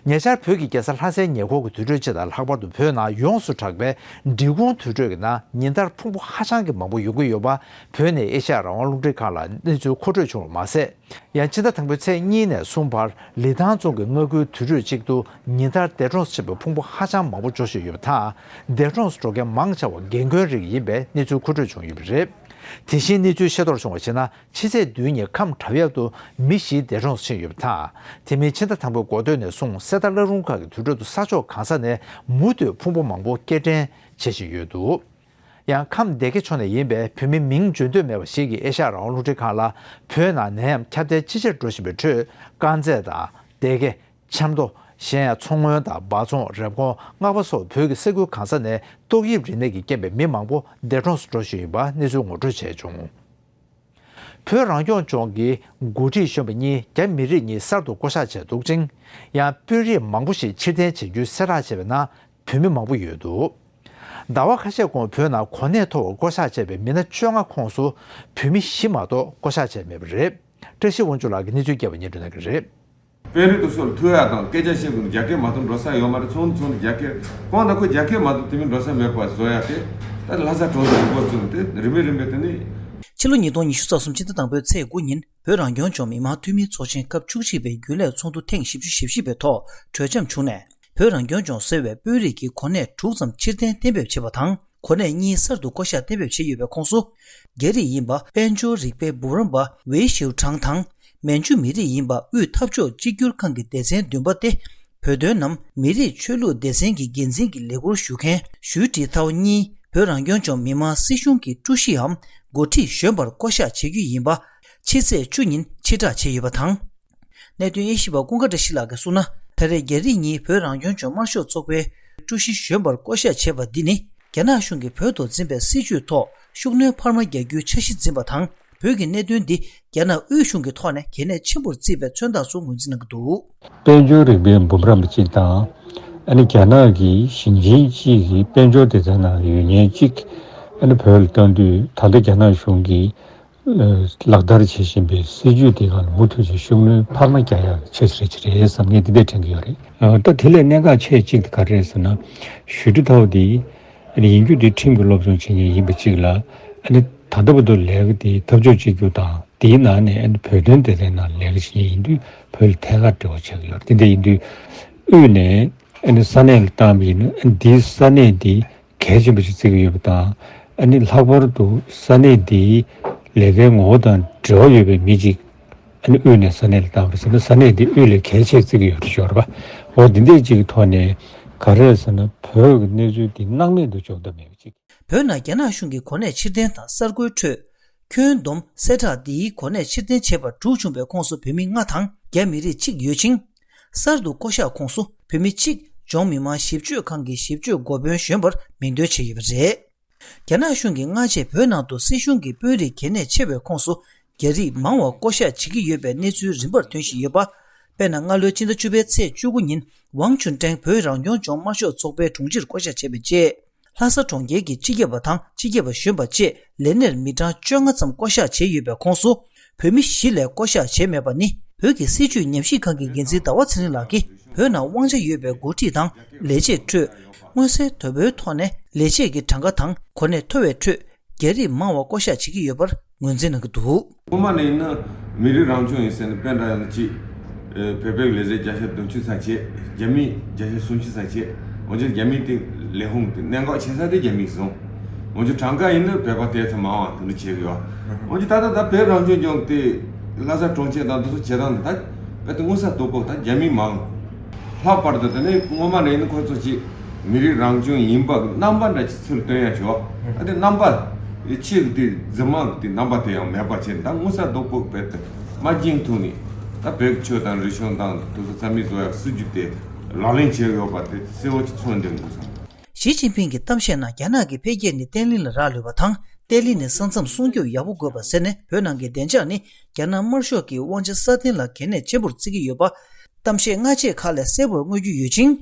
ཉེ་ཆར་བོད་ཀྱི་རྒྱལ་ས་ལྷ་སའི་ཉེ་འཁོར་གྱི་དུར་ཁྲོད་སྤྱི་དང་ལྷག་པར་དུ་བོད་ནང་ཡོངས་སུ་གྲགས་པའི་འབྲི་གུང་དུར་ཁྲོད་ཀྱི་ནང་ཉིན་ལྟར་ཕུང་པོ་ཧ་ཅང་གི་མང་པོ་ཡོང་གི་ཡོད་པ་བོད་ནས་ཨེ་ཤ་ཡ་རང་དབང་རླུང་འཕྲིན་ཁང་ལ་གནས་ཚུལ་མཁོ་སྤྲོད་བྱུང་བ་མ་ཟད། ཡང་ཕྱི་ཟླ་དང་པོའི་ཚེས་གཉིས་ནས་གསུམ་བར་ལི་ཐང་རྫོང་གི་མངའ་ཁུལ་དུར་ཁྲོད་གཅིག་ཏུ་ཉིན་ལྟར་འདས་གྲོངས་སུ་ཕྱིན་པའི་ཕུང་པོ་ཧ་ཅང་མང་པོ་འབྱོར་བཞིན་ཡོད་པ་དང་། འདས་གྲོངས་སུ་འགྲོ་མཁན་མང་ཆེ་བ་རྒན་རྒོན་རིགས་ཡིན་པའི་གནས་ཚུལ་མཁོ་སྤྲོད་བྱུང་ཡོད་པ་རེད། དེ་བཞིན་གནས་ཚུལ་ཤེས་རྟོགས་བྱུང་བར་གཞིགས་ན། ཕྱི་ཚེས་བདུན་ཉིན་ཁམས་དྲག་ཡག་ཏུ་མི་བཞི་འདས་གྲོངས་སུ་ཕྱིན་ཡོད་པ་དང་། དེ་མིན་ཕྱི་ཟླ་དང་པོའི་འགོ་སྟོད་ནས་བཟུང་གསེར་རྟ་བླ་རུང་ཁག་གི་དུར་ཁྲོད་དུ་ས་ཕྱོགས་གང་ས་ནས་མུ་མཐུད་ཕུང་པོ་མང་པོ་སྐྱེལ་འདྲེན་བྱེད་བཞིན་ཡོད་འདུག་ཡང་ཁམས་སྡེ་དགེ་ཕྱོགས་ནས་ཡིན་པའི་བོད་མི་མིང་བརྗོད་འདོད་མེད་པ་ཞིག་གིས་ཨེ་ཤ་ཡ་རང་དབང་རླུང་འཕྲིན་ཁང་ལ། བོད་ནང་ནད་ཡམས་ཁྱབ་གདལ་ཅི་ཆེར་འགྲོ་བཞིན་པའི་ཁྲོད། དཀར་མཛེས་དང་སྡེ་དགེ། ཆབ་མདོ། གཞན་ཡང་མཚོ་སྔོན་དང་འབའ་རྫོང་། རེབ་གོང་། སྔགས་པ་སོགས་བོད་ཀྱི་ས་ཁུལ་གང་ས་ནས་ཏོག་དབྱིབས་རིམས་ནད་ཀྱི་རྐྱེན་པས་མི་མང་པོ་འདས་གྲོངས་སུ་འགྲོ་བཞིན་ཡོད་པ་གནས་ཚུལ་ངོ་སྤྲོད་བྱས་བྱུང་། བོད་རང་སྐྱོང་ལྗོངས་ཀྱི་འགོ་ཁྲིད་གཞོན་པ་གཉིས་རྒྱ་མི་རིགས་གཉིས་གསར་དུ་བསྐོ་གཞག་བྱས་འདུག་ཅིང་། ཡང་དཔོན་རིགས་མང་པོ་ཞིག་ཕྱིར་འཐེན་བྱེད་རྒྱུའི་གསལ་བསྒྲགས་བྱས་པའི་ནང་བོད་མི་མང་པོ་ཡོད་འདུག་ཟླ་བ་ཁ་ཤས་གོང་བོད་ནང་གོ་གནས་མཐོ་བར་བསྐོ་གཞག་བྱས་པའི་མི་སྣ་བཅོ་ལྔ་ཁོངས་སུ་བོད་མི་བཞི་མ་གཏོགས་བསྐོ་གཞག་བྱས་མེད་པ་རེད། བཀྲ་ཤིས་དབང་ཕྱུག་ལགས་ཀྱིས་གནས་ཚུལ་རྒྱས་པ་སྙན་སྒྲོན་གནང་གི་རེད། དཔོན་རིགས་དེ་ཚོ་ལ་ཐུག་ཡག་དང་སྐད་ཆ་བཤད་དགོས་ན་རྒྱ་སྐད་མ་གཏོགས་འགྲོ་ས་ཡོད་མ་རེད། ཚོང་དུ་ཚོང་དུ་རྒྱ་སྐད་ཁོང་དང་ཁོ་རྒྱ་སྐད་མ་གཏོགས་དེ་མིན་འགྲོ་ས་མེད་པ་བཟོ་ཡག་དེ་ད་ལྷ་ས་གྲོང་ཚོ་རིམ་པ་བཙུགས་དེ་རིམ་པས་རིམ་པས་དེ་ནི། ཕྱི་ལོ་ཉིས་སྟོང་ཉི་ཤུ་རྩ་གསུམ་ཕྱི་ཟླ་དང་པོའི་ཚེས་དགུ་ཉིན་བོད་རང་སྐྱོང་ལྗོངས་མི་དམངས་འཐུས་མིའི་ཚོགས་ཆེན་སྐབས་བཅུ་གཅིག་པའི་རྒྱུན་ལས་ཚོགས་འདུ་ཐེངས་བཞི་བཅུ་ཞེ་བཞི་པའི་ཐོག་གྲོས་འཆམ་བྱུང་ནས། བོད་རང་སྐྱོང་ལྗོངས་ཟེར་བའི་དཔོན་རིགས་ཀྱི་གོ་གནས་དྲུག་ཙམ་ཕྱིར་འཐེན་གཏན་འབེབས་བྱས་པ་དང་། གོ་གནས་གཉིས་གསར་དུ་བསྐོ་གཞག་གཏན་འབེབས་བྱས་ཡོད་པའི་ཁོངས་སུ། རྒྱ་རིགས་ཡིན་པ་དཔལ་འབྱོར་རིག་པའི་འབུམ་རམས་པ་ཝེ་ཞིའུ་ཁྲང་དང་། མན་ཇུ་མི་རིགས་ཡིན་པ་དབུས་འཐབ་ཕྱོགས་གཅིག་གྱུར་ཁང་གི་སྡེ་ཚན་བདུན་པ་སྟེ། བོད་དོན་ནམ་མི་རིགས་ཆོས་ལུགས་སྡེ་ཚན་གྱི་འགན་འཛིན་གྱི་ལས་ཁུར་ཞུ་མཁན་ཞུས་ཀྲི་ཐའོ་གཉིས་བོད་རང་སྐྱོང་ལྗོངས་མི་དམངས་སྲིད་གཞུང་གི་ཀྲུའུ་ཞི་འམ་འགོ་ཁྲིད་གཞོན་པར་བསྐོ་གཞག་བྱེད་རྒྱུ་ཡིན་པ། ཕྱི་ཚེས་བཅུ་ཉིན་ཕྱིར་བསྒྲགས་བྱས་ཡོད་པ་དང་། གནད་དོན་དབྱེ་ཞིབ་པ་ཀུན་དགའ་བཀྲ་ཤིས་ལགས་ཀྱིས་གསུངས་ན། ད་རེས་རྒྱ་རིགས་གཉིས་བོད་རང་སྐྱོང་ལྗོངས་དམར་ཤོག་ཚོགས་པའི་ཀྲུའུ་ཞི་གཞོན་པར་བསྐོ་གཞག་བྱས་པ་འདི་ནི། རྒྱ་ནག་གཞུང་གིས་བོད་དུ་འཛིན་པའི་སྲིད་བྱུས་ཐོག་ཤུགས་སྣོན་འཕར་མ་རྒྱག་རྒྱུའི་འཆར་གཞི་འཛིན་པ་དང་། བོད་ཀྱི་གནད་དོན་འདི་རྒྱ་ནག་དབུས་གཞུང་གི་ཐོག་ནས་གལ་གནད་ཆེན་པོར་བརྩིས་པའི་མཚོན་རྟགས་སུ་ངོས་འཛིན་གནང་གི་འདུག་དཔལ་འབྱོར་རིག་པའི་འབུམ་རམས་པ་གཅིག་དང་། ཨ་ནི་རྒྱ་ནག་གི་ཞིང་ཆེན་གཅིག་གི་དཔལ་འབྱོར་སྡེ་ཚན་ནང་ལ་ཡོད་མཁན་གཅིག་ཨ་ནི་བོད་ལ་བཏང་དུས། ད་ལྟ་རྒྱ་ནག་གཞུང་གིས་ལག་བསྟར་བྱེད་བཞིན་པའི་སྲིད་བྱུས་དེ་སྒང་ལ་མུ་མཐུད་ཀྱིས་ཤུགས་སྣོན་འཕར་མ་རྒྱག་ཡག་ཆེད་རེད་ཀྱི་རེད་བསམ་མཁན་དེ་འདྲས་དྲན་གྱི་ཡོད་རེད། ད་དེ་ལས་གནད་འགག་ཆེ་གཅིག་དེ་ག་རེ་རེད་ཟེར་ན། ཞུས་ཀྲི་ཐའོ་དེ་ཨ་ནི་ཡིན་རྒྱུ་དེ་ཁྲིམས་ཀྱི་སློབ་སྦྱོང་བྱེད་མཁན་ཡིན་པ་གཅིག་ལ། ཨ་ནི་ད་ལྟ་བར་དུ་ལས་ཀ་དེ་འཐབ་ཕྱོགས་གཅིག་གྱུར་དང་དེའི་ནང་ནས་ཨ་ནི་བོད་དོན་སྡེ་ཚན་ནང་ལས་ཀ་བྱེད་མཁན་ཡིན་དུས་བོད་ལ་ཐད་ཀར་འབྲེལ་བ་ཆགས་ཀྱི་ཡོད་རེད། དེ་འདྲ་ཡིན་དུས་དབུས་ནས་ཨ་ནི་ས་གནས་ལ་བཏང་བ་ཡིན་ན། ཨ་ནི་དེའི་ས་གནས་དེ་གལ་ཆེན་པོ་ཞིག་བརྩི་གི་ཡོད་པ་དང་། ཨ་ནི་ལྷག་པར་དུ་ས་གནས་དེའི་ལས་ཀའི་ངོ་བོ་དང་འབྲེལ་བ་ཡོད་པའི་མི་གཅིག་ཨ་ནི་དབུས་ནས་ས་གནས་ལ་བཏང་བ་རེད་ཟེར་ན། ས་གནས་དེ་དབུས་ལས་གལ་ཆེ་བརྩི་གི་ཡོད་རེད་ཞོར་བ། འོ་དེ་འདྲས་ཅིག་གི་ཐོག་ནས་ག་རེ་ཟེར་ན། བོད་ཀྱི་གནས་ཚུལ་དེ་སྣང་མེད་དུ་འཇོག་ཐབས་མེད་པ་ཅིག་བོད་ནང་རྒྱ་ནག་གཞུང་གིས་གོ་གནས་ཕྱིར་འཐེན་དང་གསར་བསྐོའི་ཁྲོད། ཁྱོན་བསྡོམས་གསལ་བསྒྲགས་འདིའི་གོ་གནས་ཕྱིར་འཐེན་བྱས་པ་དྲུག་བྱུང་བའི་ཁོངས་སུ་བོད་མི་ལྔ་དང་རྒྱ་མི་རིགས་གཅིག་ཡོད་ཅིང་། གསར་དུ་བསྐོ་གཞག་ཁོངས་སུ་བོད་མི་གཅིག་ལྗོངས་མི་དམངས་ཞིབ་དཔྱོད་ཁང་གི་ཞིབ་དཔྱོད་འགོ་དཔོན་གཞོན་པར་མིང་འདོན་བྱས་ཡོད་པ་རེད། རྒྱ་ནག་གཞུང་གིས་སྔ་རྗེས་བོད་ནང་དུ་སྲིད་གཞུང་གི་དཔོན་རིགས་གལ་གནད་ཆེ་བའི་ཁོངས་སུ་རྒྱ་རིགས་མང་བ་བསྐོ་གཞག་བྱེད་ཀྱི་ཡོད་པའི་གནས་ཚུལ་རིམ་པར་ཐོན་བཞིན་ཡོད་པ། དཔེར་ན། སྔ་ལོའི་ཕྱི་ཟླ་བཅུ་པའི་ཚེས་བཅུ་དགུ་ཉིན་ཝང་ཅུན་ཀྲེང་བོད་རང་སྐྱོང་ལྗོངས་དམར་ཤོག་ཚོགས་པའི་དྲུང་ཆེར་བསྐོ་གཞག་བྱས་པའི་རྗེས། ལྷ་ས་གྲོང་ཁྱེར་གྱི་སྤྱི་ཁྱབ་པ་དང་སྤྱི་ཁྱབ་པ་གཞོན་པ་བཅས་ལས་སྣེར་མི་གྲངས་བཅོ་ལྔ་ཙམ་བསྐོ་གཞག་བྱས་ཡོད་པའི་ཁོངས་སུ། བོད་མི་བཞི་ལས་བསྐོ་གཞག་བྱས་མེད་པ་ནི། བོད་ཀྱི་སྲིད་བྱུས་ཉམས་ཞིབ་ཁང་གི་འགན་འཛིན་ཟླ་བ་ཚེ་རིང་ལགས་ཀྱིས། བོད་ནང་དབང་ཆ་ཡོད་པའི་འགོ་ཁྲིད་དང་ལས་བྱེད་ཁྲོད། མངོན་གསལ་དོད་པོའི་ཐོག་ནས་ལས་བྱེད་ཀྱི་གྲངས་ཀ་དང་གོ་གནས་མཐོ་བའི་ཁྲོད། རྒྱ་རིགས་མང་བ་བསྐོ་གཞག་བྱེད་ཀྱི་ཡོད་པར་ངོས་འཛིན་གནང་གི་འདུག་སྔོན་མ་ནས་ཡིན་ན་མི་རིགས་རང་སྐྱོང་ཡིན་ཟེར་ནས་པེན་ཌ་ཡང་ཅིག་བོད་པའི་ལས་བྱེད་བརྒྱ་ཆ་བདུན་ཅུ་ཙམ་བྱས། རྒྱ་མི་བརྒྱ་ཆ་སུམ་ཅུ་ཙམ་བྱས། འོན་ཀྱང་རྒྱ་མི་དེ་ལས་ཁུངས་དེ་གནད་འགག་ཆེ་ས་དེ་རྒྱ་མིས་བཟུང་། འོན་ཀྱང་གྲངས་ཀ་ཡིན་ན་བོད་པ་དེ་ཚོ་མང་བ་དེ་འདྲ་བྱེད་ཀྱི་ཡོད། འོན་ཀྱང་ད་ལྟ་ད་བོད་རང་སྐྱོང་ལྗོངས་དེ་ལྷ་ས་གྲོང་ཁྱེར་དང་དེ་ཚོ་བྱེད་སྟངས་དེ་ད་དཔེ་དེ་མངོན་གསལ་དོད་པོ་ད་རྒྱ་མི་མང་། ལྷག་པར་དུ་དེ་ནས་སྔོན་མ་ནས་ཡིན་ན་ཁོ་ཚོ་ཅིག་མི་རིགས་རང་སྐྱོང་ཡིན་པ་གི་རྣམ་པ་འདྲ་ཅིག་ཚུར་སྟོན་ཡ་བྱོས། ཨ་དེ་རྣམ་པ་ཕྱི་གི་དེ་རྫུན་མ་གི་དེ་རྣམ་པ་དེ་ཡང་མེད་པ་བྱས་ནས་ད་མངོན་གསལ་དོད་པོ་བོད་དུ་མ་འགྱིང་ཐུག་ནས་ད་བོད་ཀྱི་ཆོས་དང་རིག་གཞུང་དང་དེ་ཚོ་རྩ་མེད་བཟོ་ཡ་སྲིད་ཇུས་དེ་ལག་ལེན་བྱས་ཡོད་པ་དེ་གསལ་བོ་ཅིག་མཚོན་བསྡད་འདུག་བསམ། ཞི་ཅིན་ཕིང་གི་གཏམ་བཤད་ནང་རྒྱ་ནག་གི་འཕེལ་རྒྱས་ནི་བརྟན་ལྷིང་ལ་རག་ལུས་པ་དང་ ཏཱ་ལི་ནས་ས་མཚམས་སྲུང་སྐྱོབ་ཡག་པོ་དགོས་པ་ཟེར་ནས། བོད་ནང་གི་བདེ་འཇགས་ནི་རྒྱ་ནག་དམར་ཤོག་གི་དབང་ཆ་སྲ་བརྟན་ལ་གལ་གནད་ཆེན་པོར་བརྩི་གི་ཡོད་པ། གཏམ་བཤད་སྔ་རྗེས་ཁག་ལས་གསལ་པོར་མངོན་རྒྱུ་ཡོད་ཅིང་།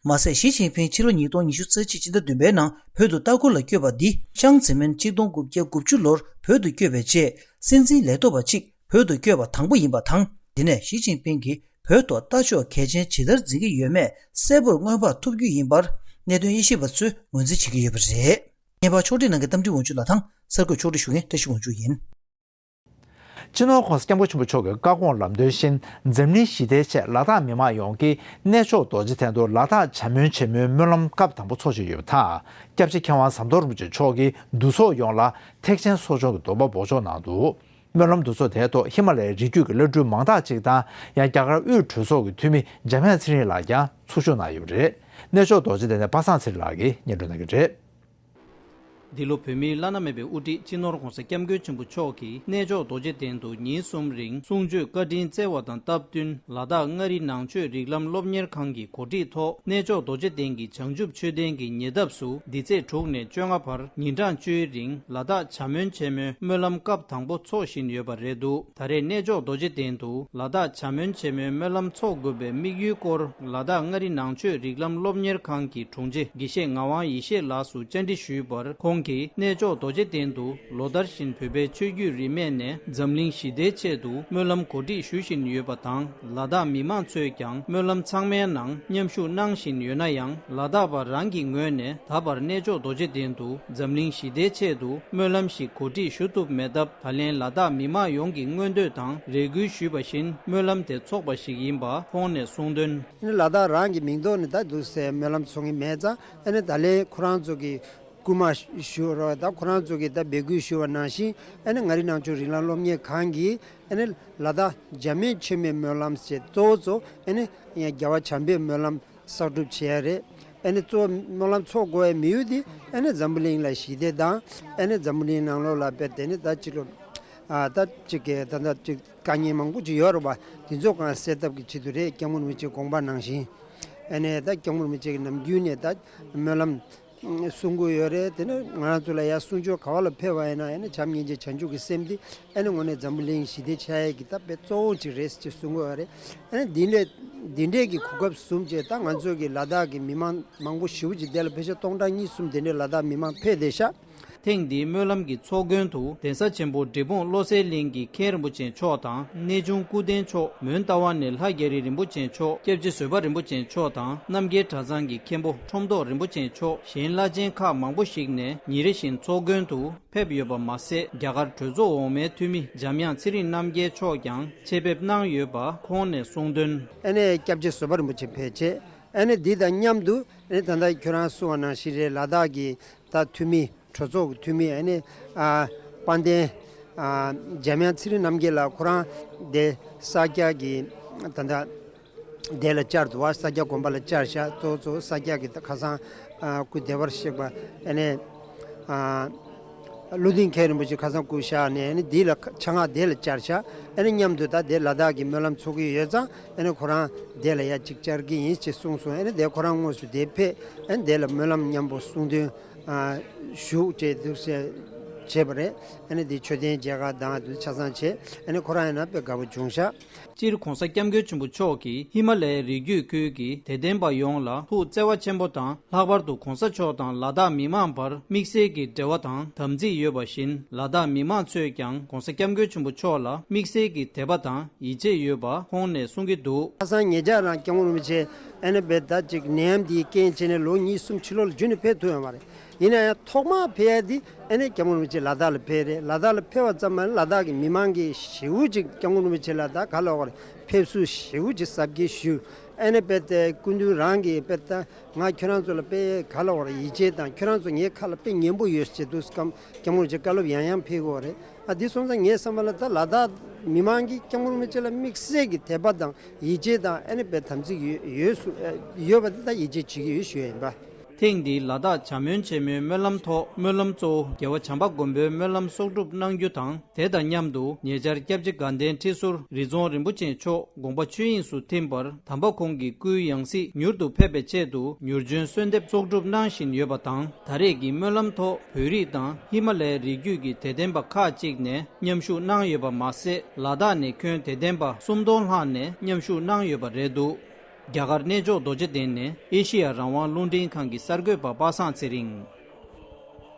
མ་ཟད། ཞི་ཅིན་ཕིང་ཕྱི་ལོ་ཉིས་སྟོང་ཉི་ཤུ་རྩ་གཅིག་ཕྱི་ཟླ་བདུན་པའི་ནང་བོད་དུ་ལྟ་སྐོར་ལ་བསྐྱོད་པ་འདི། ཅང་ཙེ་མིན་གཅིག་སྟོང་དགུ་བརྒྱ་དགུ་བཅུ་ལོར་བོད་དུ་བསྐྱོད་པའི་རྗེས། སྲིད་འཛིན་ལས་ཐོག་པ་གཅིག་བོད་དུ་བསྐྱོད་པ་དང་པོ་ཡིན་པ་དང་། འདི་ནས་ཞི་ཅིན་ཕིང་གིས་བོད་ཐོག་ལྟ་ཕྱོགས་གལ་ཆེན་ཇི་ལྟར་འཛིན་གྱི་ཡོད་མེད་གསལ་པོར་མངོན་པར་ཐུབ་རྒྱུ་ཡིན་པར། གནད་དོན་དབྱེ་ཞིབ་པ་ཚོས་ངོས་འཛིན་བྱེད་ཀྱི་ཡོད་པ་རེད། ངེས་པར་ཕྱོགས་སྒྲིག་གནང་མཁན་རྟ་མགྲིན་དབང་ཕྱུག་ལགས་དང་། གསར་འགོད་ཕྱོགས་སྒྲིག་ཞུ་མཁན་བཀྲ་ཤིས་དབང་ཕྱུག་ཡིན། སྤྱི་ནོར་༸གོང་ས་༸སྐྱབས་མགོན་ཆེན་པོ་མཆོག་གི་བཀའ་དགོངས་ལམ་སྟོན་བཞིན། འཛམ་གླིང་ཞི་བདེའི་ཆེད་ལ་དྭགས་མི་མང་ཡོངས་ཀྱིས་གནས་མཆོག་རྡོ་རྗེ་གདན་དུ་ལ་དྭགས་བྱམས་སྨོན་ཆེན་མོའི་སྨོན་ལམ་སྐབས་དང་པོ་འཚོགས་བཞིན་ཡོད་པ་དང་། སྐྱབས་རྗེ་མཁས་དབང་ཟམ་གདོང་རིན་པོ་ཆེ་མཆོག་གིས་འདུ་ཚོགས་ཡོངས་ལ་ཐེག་ཆེན་གསོ་སྦྱོང་གི་སྡོམ་པ་འབོགས་ཆོག་གནང་འདུག་སྨོན་ལམ་འདུ་ཚོགས་དེའི་ཐོག་ཧི་མ་ལ་ཡའི་རི་རྒྱུད་ཀྱི་བླ་སྤྲུལ་མང་དག་ཅིག་དང་། ཡང་རྒྱ་གར་དབུས་གྲོས་ཚོགས་ཀྱི་འཐུས་མི་འཇམ་དབྱངས་ཚེ་རིང་ལགས་ཀྱང་ཚོགས་ཞུགས་གནང་ཡོད་པ་རེད། གནས་མཆོག་རྡོ་རྗེ་གདན་ནས་པ་སངས་ཚེ་རིང་ལགས་ཀྱིས་སྙན་སྒྲོན་གནང་གི་རེད། འདི་ལོ་བོད་མིའི་བླ་ན་མེད་པའི་དབུ་ཁྲིད་སྤྱི་ནོར་༸གོང་ས་༸སྐྱབས་མགོན་ཆེན་པོ་མཆོག་གིས་གནས་མཆོག་རྡོ་རྗེ་གདན་དུ་ཉིན་གསུམ་རིང་གསུང་ཆོས་བཀའ་དྲིན་སྩལ་བ་དང་སྟབས་བསྟུན། ལ་དྭགས་མངའ་རིས་ནང་ཆོས་རིགས་ལམ་སློབ་གཉེར་ཁང་གི་གོ་སྒྲིག་ཐོག་གནས་མཆོག་རྡོ་རྗེ་གདན་གྱི་བྱང་ཆུབ་མཆོད་རྟེན་གྱི་ཉེ་འདབས་སུ་འདི་ཚེས་དྲུག་ནས་བཅོ་ལྔ་བར་ཉིན་གྲངས་བཅུའི་རིང་ལ་དྭགས་བྱམས་སྨོན་ཆེན་མོའི་སྨོན་ལམ་སྐབས་དང་པོ་འཚོགས་བཞིན་ཡོད་པ་རེད་འདུག་ད་རེས་གནས་མཆོག་རྡོ་རྗེ་གདན་དུ་ལ་དྭགས་བྱམས་སྨོན་ཆེན་མོའི་སྨོན་ལམ་འཚོགས་དགོས་པའི་དམིགས་ཡུལ་སྐོར། ལ་དྭགས་མངའ་རིས་ནང་ཆོས་རིགས་ལམ་སློབ་གཉེར་ཁང་གི་དྲུང་ཆེ་དགེ་བཤེས་ངག་དབང་ཡེ་ཤེས་ལགས་སུ་བཅར་འདྲི་ཞུས་པར། ཁོང་གིས་གནས་མཆོག་རྡོ་རྗེ་གདན་དུ་ལོ་ལྟར་བཞིན་བོད་པའི་ཆོས་བརྒྱུད་རིས་མེད་ནས་འཛམ་གླིང་ཞི་བདེའི་ཆེད་དུ་སྨོན་ལམ་གོ་སྒྲིག་ཞུ་བཞིན་ཡོད་པ་དང་། ལ་དྭགས་མི་མང་ཚོས་ཀྱང་སྨོན་ལམ་ཚང་མའི་ནང་མཉམ་ཞུགས་གནང་བཞིན་ཡོད་ན་ཡང་། ལ་དྭགས་པ་རང་གི་ངོས་ནས་ད་བར་གནས་མཆོག་རྡོ་རྗེ་གདན་དུ་འཛམ་གླིང་ཞི་བདེའི་ཆེད་དུ་སྨོན་ལམ་ཞིག་གོ་སྒྲིག་ཞུ་ཐུབ་མེད་སྟབས། ད་ལན་ལ་དྭགས་མི་མང་ཡོངས་ཀྱི་མངོན་འདོད་དང་རེ་སྐུལ་ཞུས་པ་བཞིན་སྨོན་ལམ་དེ་འཚོགས་པ་ཞིག་ཡིན་པ་ཁོང་ནས་གསུངས་དོན། ཨ་ནི་ལ་དྭགས་རང་གི་མིང་ཐོག་ནས་ད་འདུག་སེ་སྨོན་ལམ་འཚོགས་ཀྱི་མེད་ཙང་། ཨ་ནི་ད་ལན་ཁོ་རང་ཚོ་གི་སྐུལ་མ་ཞུ་རོགས། ད་ཁོ་རང་ཚོ་གི་ད་འབོད་སྐུལ་ཞུ་བ་ནང་བཞིན། ཨ་ནི་མངའ་རིས་ནང་ཆོས་རིགས་ལམ་སློབ་གཉེར་ཁང་གིས་ཨ་ནི་ལ་དྭགས་འཇམ་དབྱངས་ཆོས་མེད་སྨོན་ལམ་ཞེས་གཙོ་བོ་གཙོ། ཨ་ནི་རྒྱལ་བ་བྱམས་པའི་སྨོན་ལམ་གསར་སྒྲུབ་བྱེད་ཡ་རེད། ཨ་ནི་གཙོ་བོ་སྨོན་ལམ་འཚོགས་དགོས་པའི་དམིགས་ཡུལ་དེ། ཨ་ནི་འཛམ་བུ་གླིང་ལ་ཞི་བདེ་དང་། ཨ་ནི་འཛམ་བུ་གླིང་ནང་ལོགས་ལ་དཔེ་དེ་ནི་ད་ཅིག་ལོ། ཨ་ད་ཅིག་གི་ད་ད་ཅིག་དཀའ་ངལ་མང་པོ་ཅིག་ཡོད་རེད་པ། དེ་ཚོ་གང་སེལ་ཐབས་ཀྱི་ཆེད་དུ་རེད། སྐྱབས་མགོན་རིན་པོ་ཆེའི་དགོངས་པ་ནང་བཞིན། ཨ་ནི་ད་སྐྱབས་མགོན་རིན་པོ་ཆེ་གི་ནམ་རྒྱུན་ནས་ད་སྨོན་ལམ་གསུང་གི་ཡོད་རེད། དེ་ནི་ང་རང་ཚོ་ལ་ཡར་གསུང་ཆོས་ག་བ་ལ་ཕེབས་པ་ཡིན་ན། ཨ་ནི་བྱམས་སྙིང་རྗེ་བྱང་ཆུབ་ཀྱི་སེམས་འདི་ཨ་ནི་དངོས་གནས་འཛམ་བུ་གླིང་ཞི་བདེ་ཆགས་ཡས་ཀྱི་ད་དཔེ་གཙོ་བོ་ཅིག་རེད་ཅེས་གསུང་གི་ཡོད་རེད། ཨ་ནི་འདི་འདྲས་འདི་འདྲས་ཀྱི་གོ་སྐབས་བཟུང་བྱས། ད་ང་ཚོ་གི་ལ་དྭགས་ཀྱི་མི་མང་མང་པོ་ཞེ་པོ་ཅིག་འདི་ལ་ཕལ་ཆེར་སྟོང་ཕྲག་གཉིས་གསུམ་དེ་འདྲས་ལ་དྭགས་མི་མང་ཕེབས་བསྡད་ཤག་ཐེངས་འདིའི་སྨོན་ལམ་གྱི་ཚོགས་མགོན་དུ་གདན་ས་ཆེན་པོ་འབྲས་སྤུངས་བློ་གསལ་གླིང་གི་མཁན་རིན་པོ་ཆེ་མཆོག་དང་། གནས་ཆུང་སྐུ་རྟེན་མཆོག་མོན་རྟ་དབང་ནས་ལྷ་རྒྱ་རི་རིན་པོ་ཆེ་མཆོག་སྐྱབས་རྗེ་བཟོད་པ་རིན་པོ་ཆེ་མཆོག་དང་། རྣམ་རྒྱལ་གྲྭ་ཚང་གི་མཁན་པོ་ཁྲོམ་ཐོག་རིན་པོ་ཆེ་མཆོག་གཞན་བླ་ཆེན་ཁག་མང་པོ་ཞིག་ནས་ཉིན་རེ་བཞིན་ཚོགས་མགོན་དུ་ཕེབས་ཡོད་པ་མ་ཟད། རྒྱ་གར་གྲོས་ཚོགས་འོག་མའི་འཐུས་མི་འཇམ་དབྱངས་ཚེ་རིང་རྣམ་རྒྱལ་མཆོག་ཀྱང་ཆེད་ཕེབས་གནང་ཡོད་པ་ཁོང་ནས་གསུངས་དོན། ཨ་ནི་སྐྱབས་རྗེ་བཟོད་པ་རིན་པོ་ཆེ་ཕེབས་བྱས། ཨ་ནི་འདི་དང་མཉམ་དུ། ཨ་ནི་ད་ལྟ་ཁྱོད་རང་གསུངས་པ་ནང་བཞིན་རེད། ལ་དྭགས་ཀྱི་ད་འཐུས་མི། གྲོས་ཚོགས་ཀྱི་འཐུས་མི། ཨ་ནི་ཨ་དཔལ་ལྡན་ཨ་འཇམ་དབྱངས་ཚེ་རིང་རྣམ་རྒྱལ་ལགས་ཁོ་རང་དེ་ས་སྐྱ་གི་ད་ལྟ་དེ་ལ་བཅར་འདུག་བ། ས་སྐྱ་དགོན་པ་ལ་བཅར་ཤག་གཙོ་བོ་གཙོ་བོ་ས་སྐྱ་གི་ད་ཁ་སང་ཨ་སྐུ་བདེ་བར་གཤེགས་པ། ཨ་ནི་ཨ་ཀླུ་ལྡིང་མཁན་རིན་པོ་ཆེ་ཁ་སང་སྐུ་གཤེགས་ནས། ཨ་ནི་འདི་ལ་ཆ་ངག་དེ་ལ་བཅར་ཤག་ཨ་ནི་མཉམ་དུ་ད་དེ་ལ་དྭགས་ཀྱི་སྨོན་ལམ་འཚོགས་ཀྱི་ཡོད་ཙང་། ཨ་ནི་ཁོ་རང་དེ་ལ་ཡ་གཅིག་བཅར་གྱི་ཡིན་ཞེས་གསུངས་སོང་། ཨ་ནི་དེ་ཁོ་རང་དངོས་སུ་དེ་ཕེབས། ཨ་ནི་དེ་ལ་སྨོན་ལམ་མཉམ་པོ་གསུང་འདོན་ཨ་ཞུ་བྱས་འདུག་སེ་བྱས་པ་རེད། ཨ་ནི་དེ་མཆོད་རྟེན་མཇལ་ཁ་དང་དེ་ཆ་ཚང་བྱས། ཨ་ནི་ཁོ་རང་ཡིན་ན་དཔེ་དགའ་པོ་བྱུང་ཤག་སྤྱིར་༸གོང་ས་༸སྐྱབས་མགོན་ཆེན་པོ་མཆོག་གིས་ཧི་མ་ལ་ཡའི་རི་རྒྱུད་ཁུལ་གྱི་དད་ལྡན་པ་ཡོངས་ལ་ཐུགས་བརྩེ་བ་ཆེན་པོ་དང་། ལྷག་པར་དུ་༸གོང་ས་མཆོག་དང་ལ་དྭགས་མི་མང་བར་དམིགས་བསལ་གྱི་འབྲེལ་བ་དང་དམ་ཚིག་ཡོད་པ་བཞིན། ལ་དྭགས་མི་མང་ཚོས་ཀྱང་༸གོང་ས་༸སྐྱབས་མགོན་ཆེན་པོ་མཆོག་ལ་དམིགས་བསལ་གྱི་དད་པ་དང་ཡིད་ཆེས་ཡོད་པ་ཁོང་ནས་གསུང་གི་འདུག་ཁ་སང་ཉེ་ཆར་རང་སྐྱབས་མགོན་རིན་པོ་ཆེ་ཨ་ནི་དཔེ་ད་ཅིག་ནད་ཡམས་འདིའི་རྐྱེན་བྱས་ནས་ལོ་གཉིས་གསུམ་ཕྱི་ལོགས་ལ་རྒྱུན་ནས་ཕེབས་ཐུབ་ཡོད་མ་རེད། ཡིན་ན་ཡང་ཐོག་མར་ཕེབས་ཡ་འདི་ཨ་ནི་སྐྱབས་མགོན་རིན་པོ་ཆེ་ལ་དྭགས་ལ་ཕེབས་རེད། ལ་དྭགས་ལ་ཕེབས་པ་ཙམ་མ་ཡིན། ལ་དྭགས་ཀྱི་མི་མང་གིས་ཞེ་པོ་ཅིག་སྐྱབས་མགོན་རིན་པོ་ཆེ་ལ་ད་ག་ལབ་དགོས་རེད། ཕེབས་བསུ་ཞེ་པོ་ཅིག་གཟབ་རྒྱས་ཞུས། ཨ་ནི་དཔེ་དེ་སྐུ་མདུན་རང་གིས་དཔེ་ད་ང་ཁྱོད་རང་ཚོ་ལ་དཔེ་ག་ལབ་དགོས་རེད། ཡིད་ཆེས་དང་ཁྱོད་རང་ཚོ་ངའི་ཁ་ལ་དཔེ་ཉན་པོ་ཡོད་ཟེར་འདུག་སྐམ་སྐྱབས་མགོན་རིན་པོ་ཆེ་བཀའ་སློབ་ཡང་ཡང་ཕེབས་ཀྱི་ཡོད་རེད། ཨ་འདི་སོང་ཙང་ངའི་བསམ་པ་ལ་ད་ལ་དྭགས་མི་མང་གིས་སྐྱབས་མགོན་རིན་པོ་ཆེ་ལ་དམིགས་བསལ་གྱི་དད་པ་དང་ཡིད་ཆེས་དང་། ཨ་ནི་དཔེ་དམ་ཚིག་ཡོད་ཡོད་སུ་ཡོད་པ་དེ་ད་ཡིད་ཆེས་བྱེད་ཀྱི་ཡོད་ཞུ་ཡ་ཡིན་པ། ཐེངས་འདིའི་ལ་དྭགས་བྱམས་སྨོན་ཆེན་མོའི་སྨོན་ལམ་ཐོག་སྨོན་ལམ་གཙོ་བོ་རྒྱལ་བ་བྱམས་པ་མགོན་པོའི་སྨོན་ལམ་གསོག་སྒྲུབ་གནང་རྒྱུ་དང་། དེ་དང་མཉམ་དུ་ཉེ་ཆར་སྐྱབས་རྗེ་དགའ་ལྡན་ཁྲི་ཟུར་རི་རྫོང་རིན་པོ་ཆེ་མཆོག་དགོངས་པ་ཆོས་དབྱིངས་སུ་ཐིམ་པར། དམ་པ་ཁོང་གི་སྐུའི་ཡང་སྲིད་མྱུར་དུ་ཕེབས་པའི་ཆེད་དུ་མྱུར་འབྱོན་གསོལ་འདེབས་གསོག་སྒྲུབ་གནང་བཞིན་ཡོད་པ་དང་། ད་རེས་ཀྱི་སྨོན་ལམ་ཐོག་བོད་རིགས་དང་ཧི་མ་ལའི་རི་རྒྱུད་ཀྱི་དད་ལྡན་པ་ཁག་ཅིག་ནས་མཉམ་ཞུགས་གནང་ཡོད་པ་མ་ཟད། ལ་དྭགས་ནས་ཁྱོན་དད་ལྡན་པ་སུམ་སྟོང་ལྷག་ནས་མཉམ་ཞུགས་གནང་ཡོད་པ་རེད་འདུག་རྒྱ་གར་གནས་མཆོག་རྡོ་རྗེ་གདན་ནས་ཨེ་ཤེ་ཡ་རང་དབང་རླུང་འཕྲིན་ཁང་གི་གསར་འགོད་པ་པ་སངས་ཚེ་རིང་།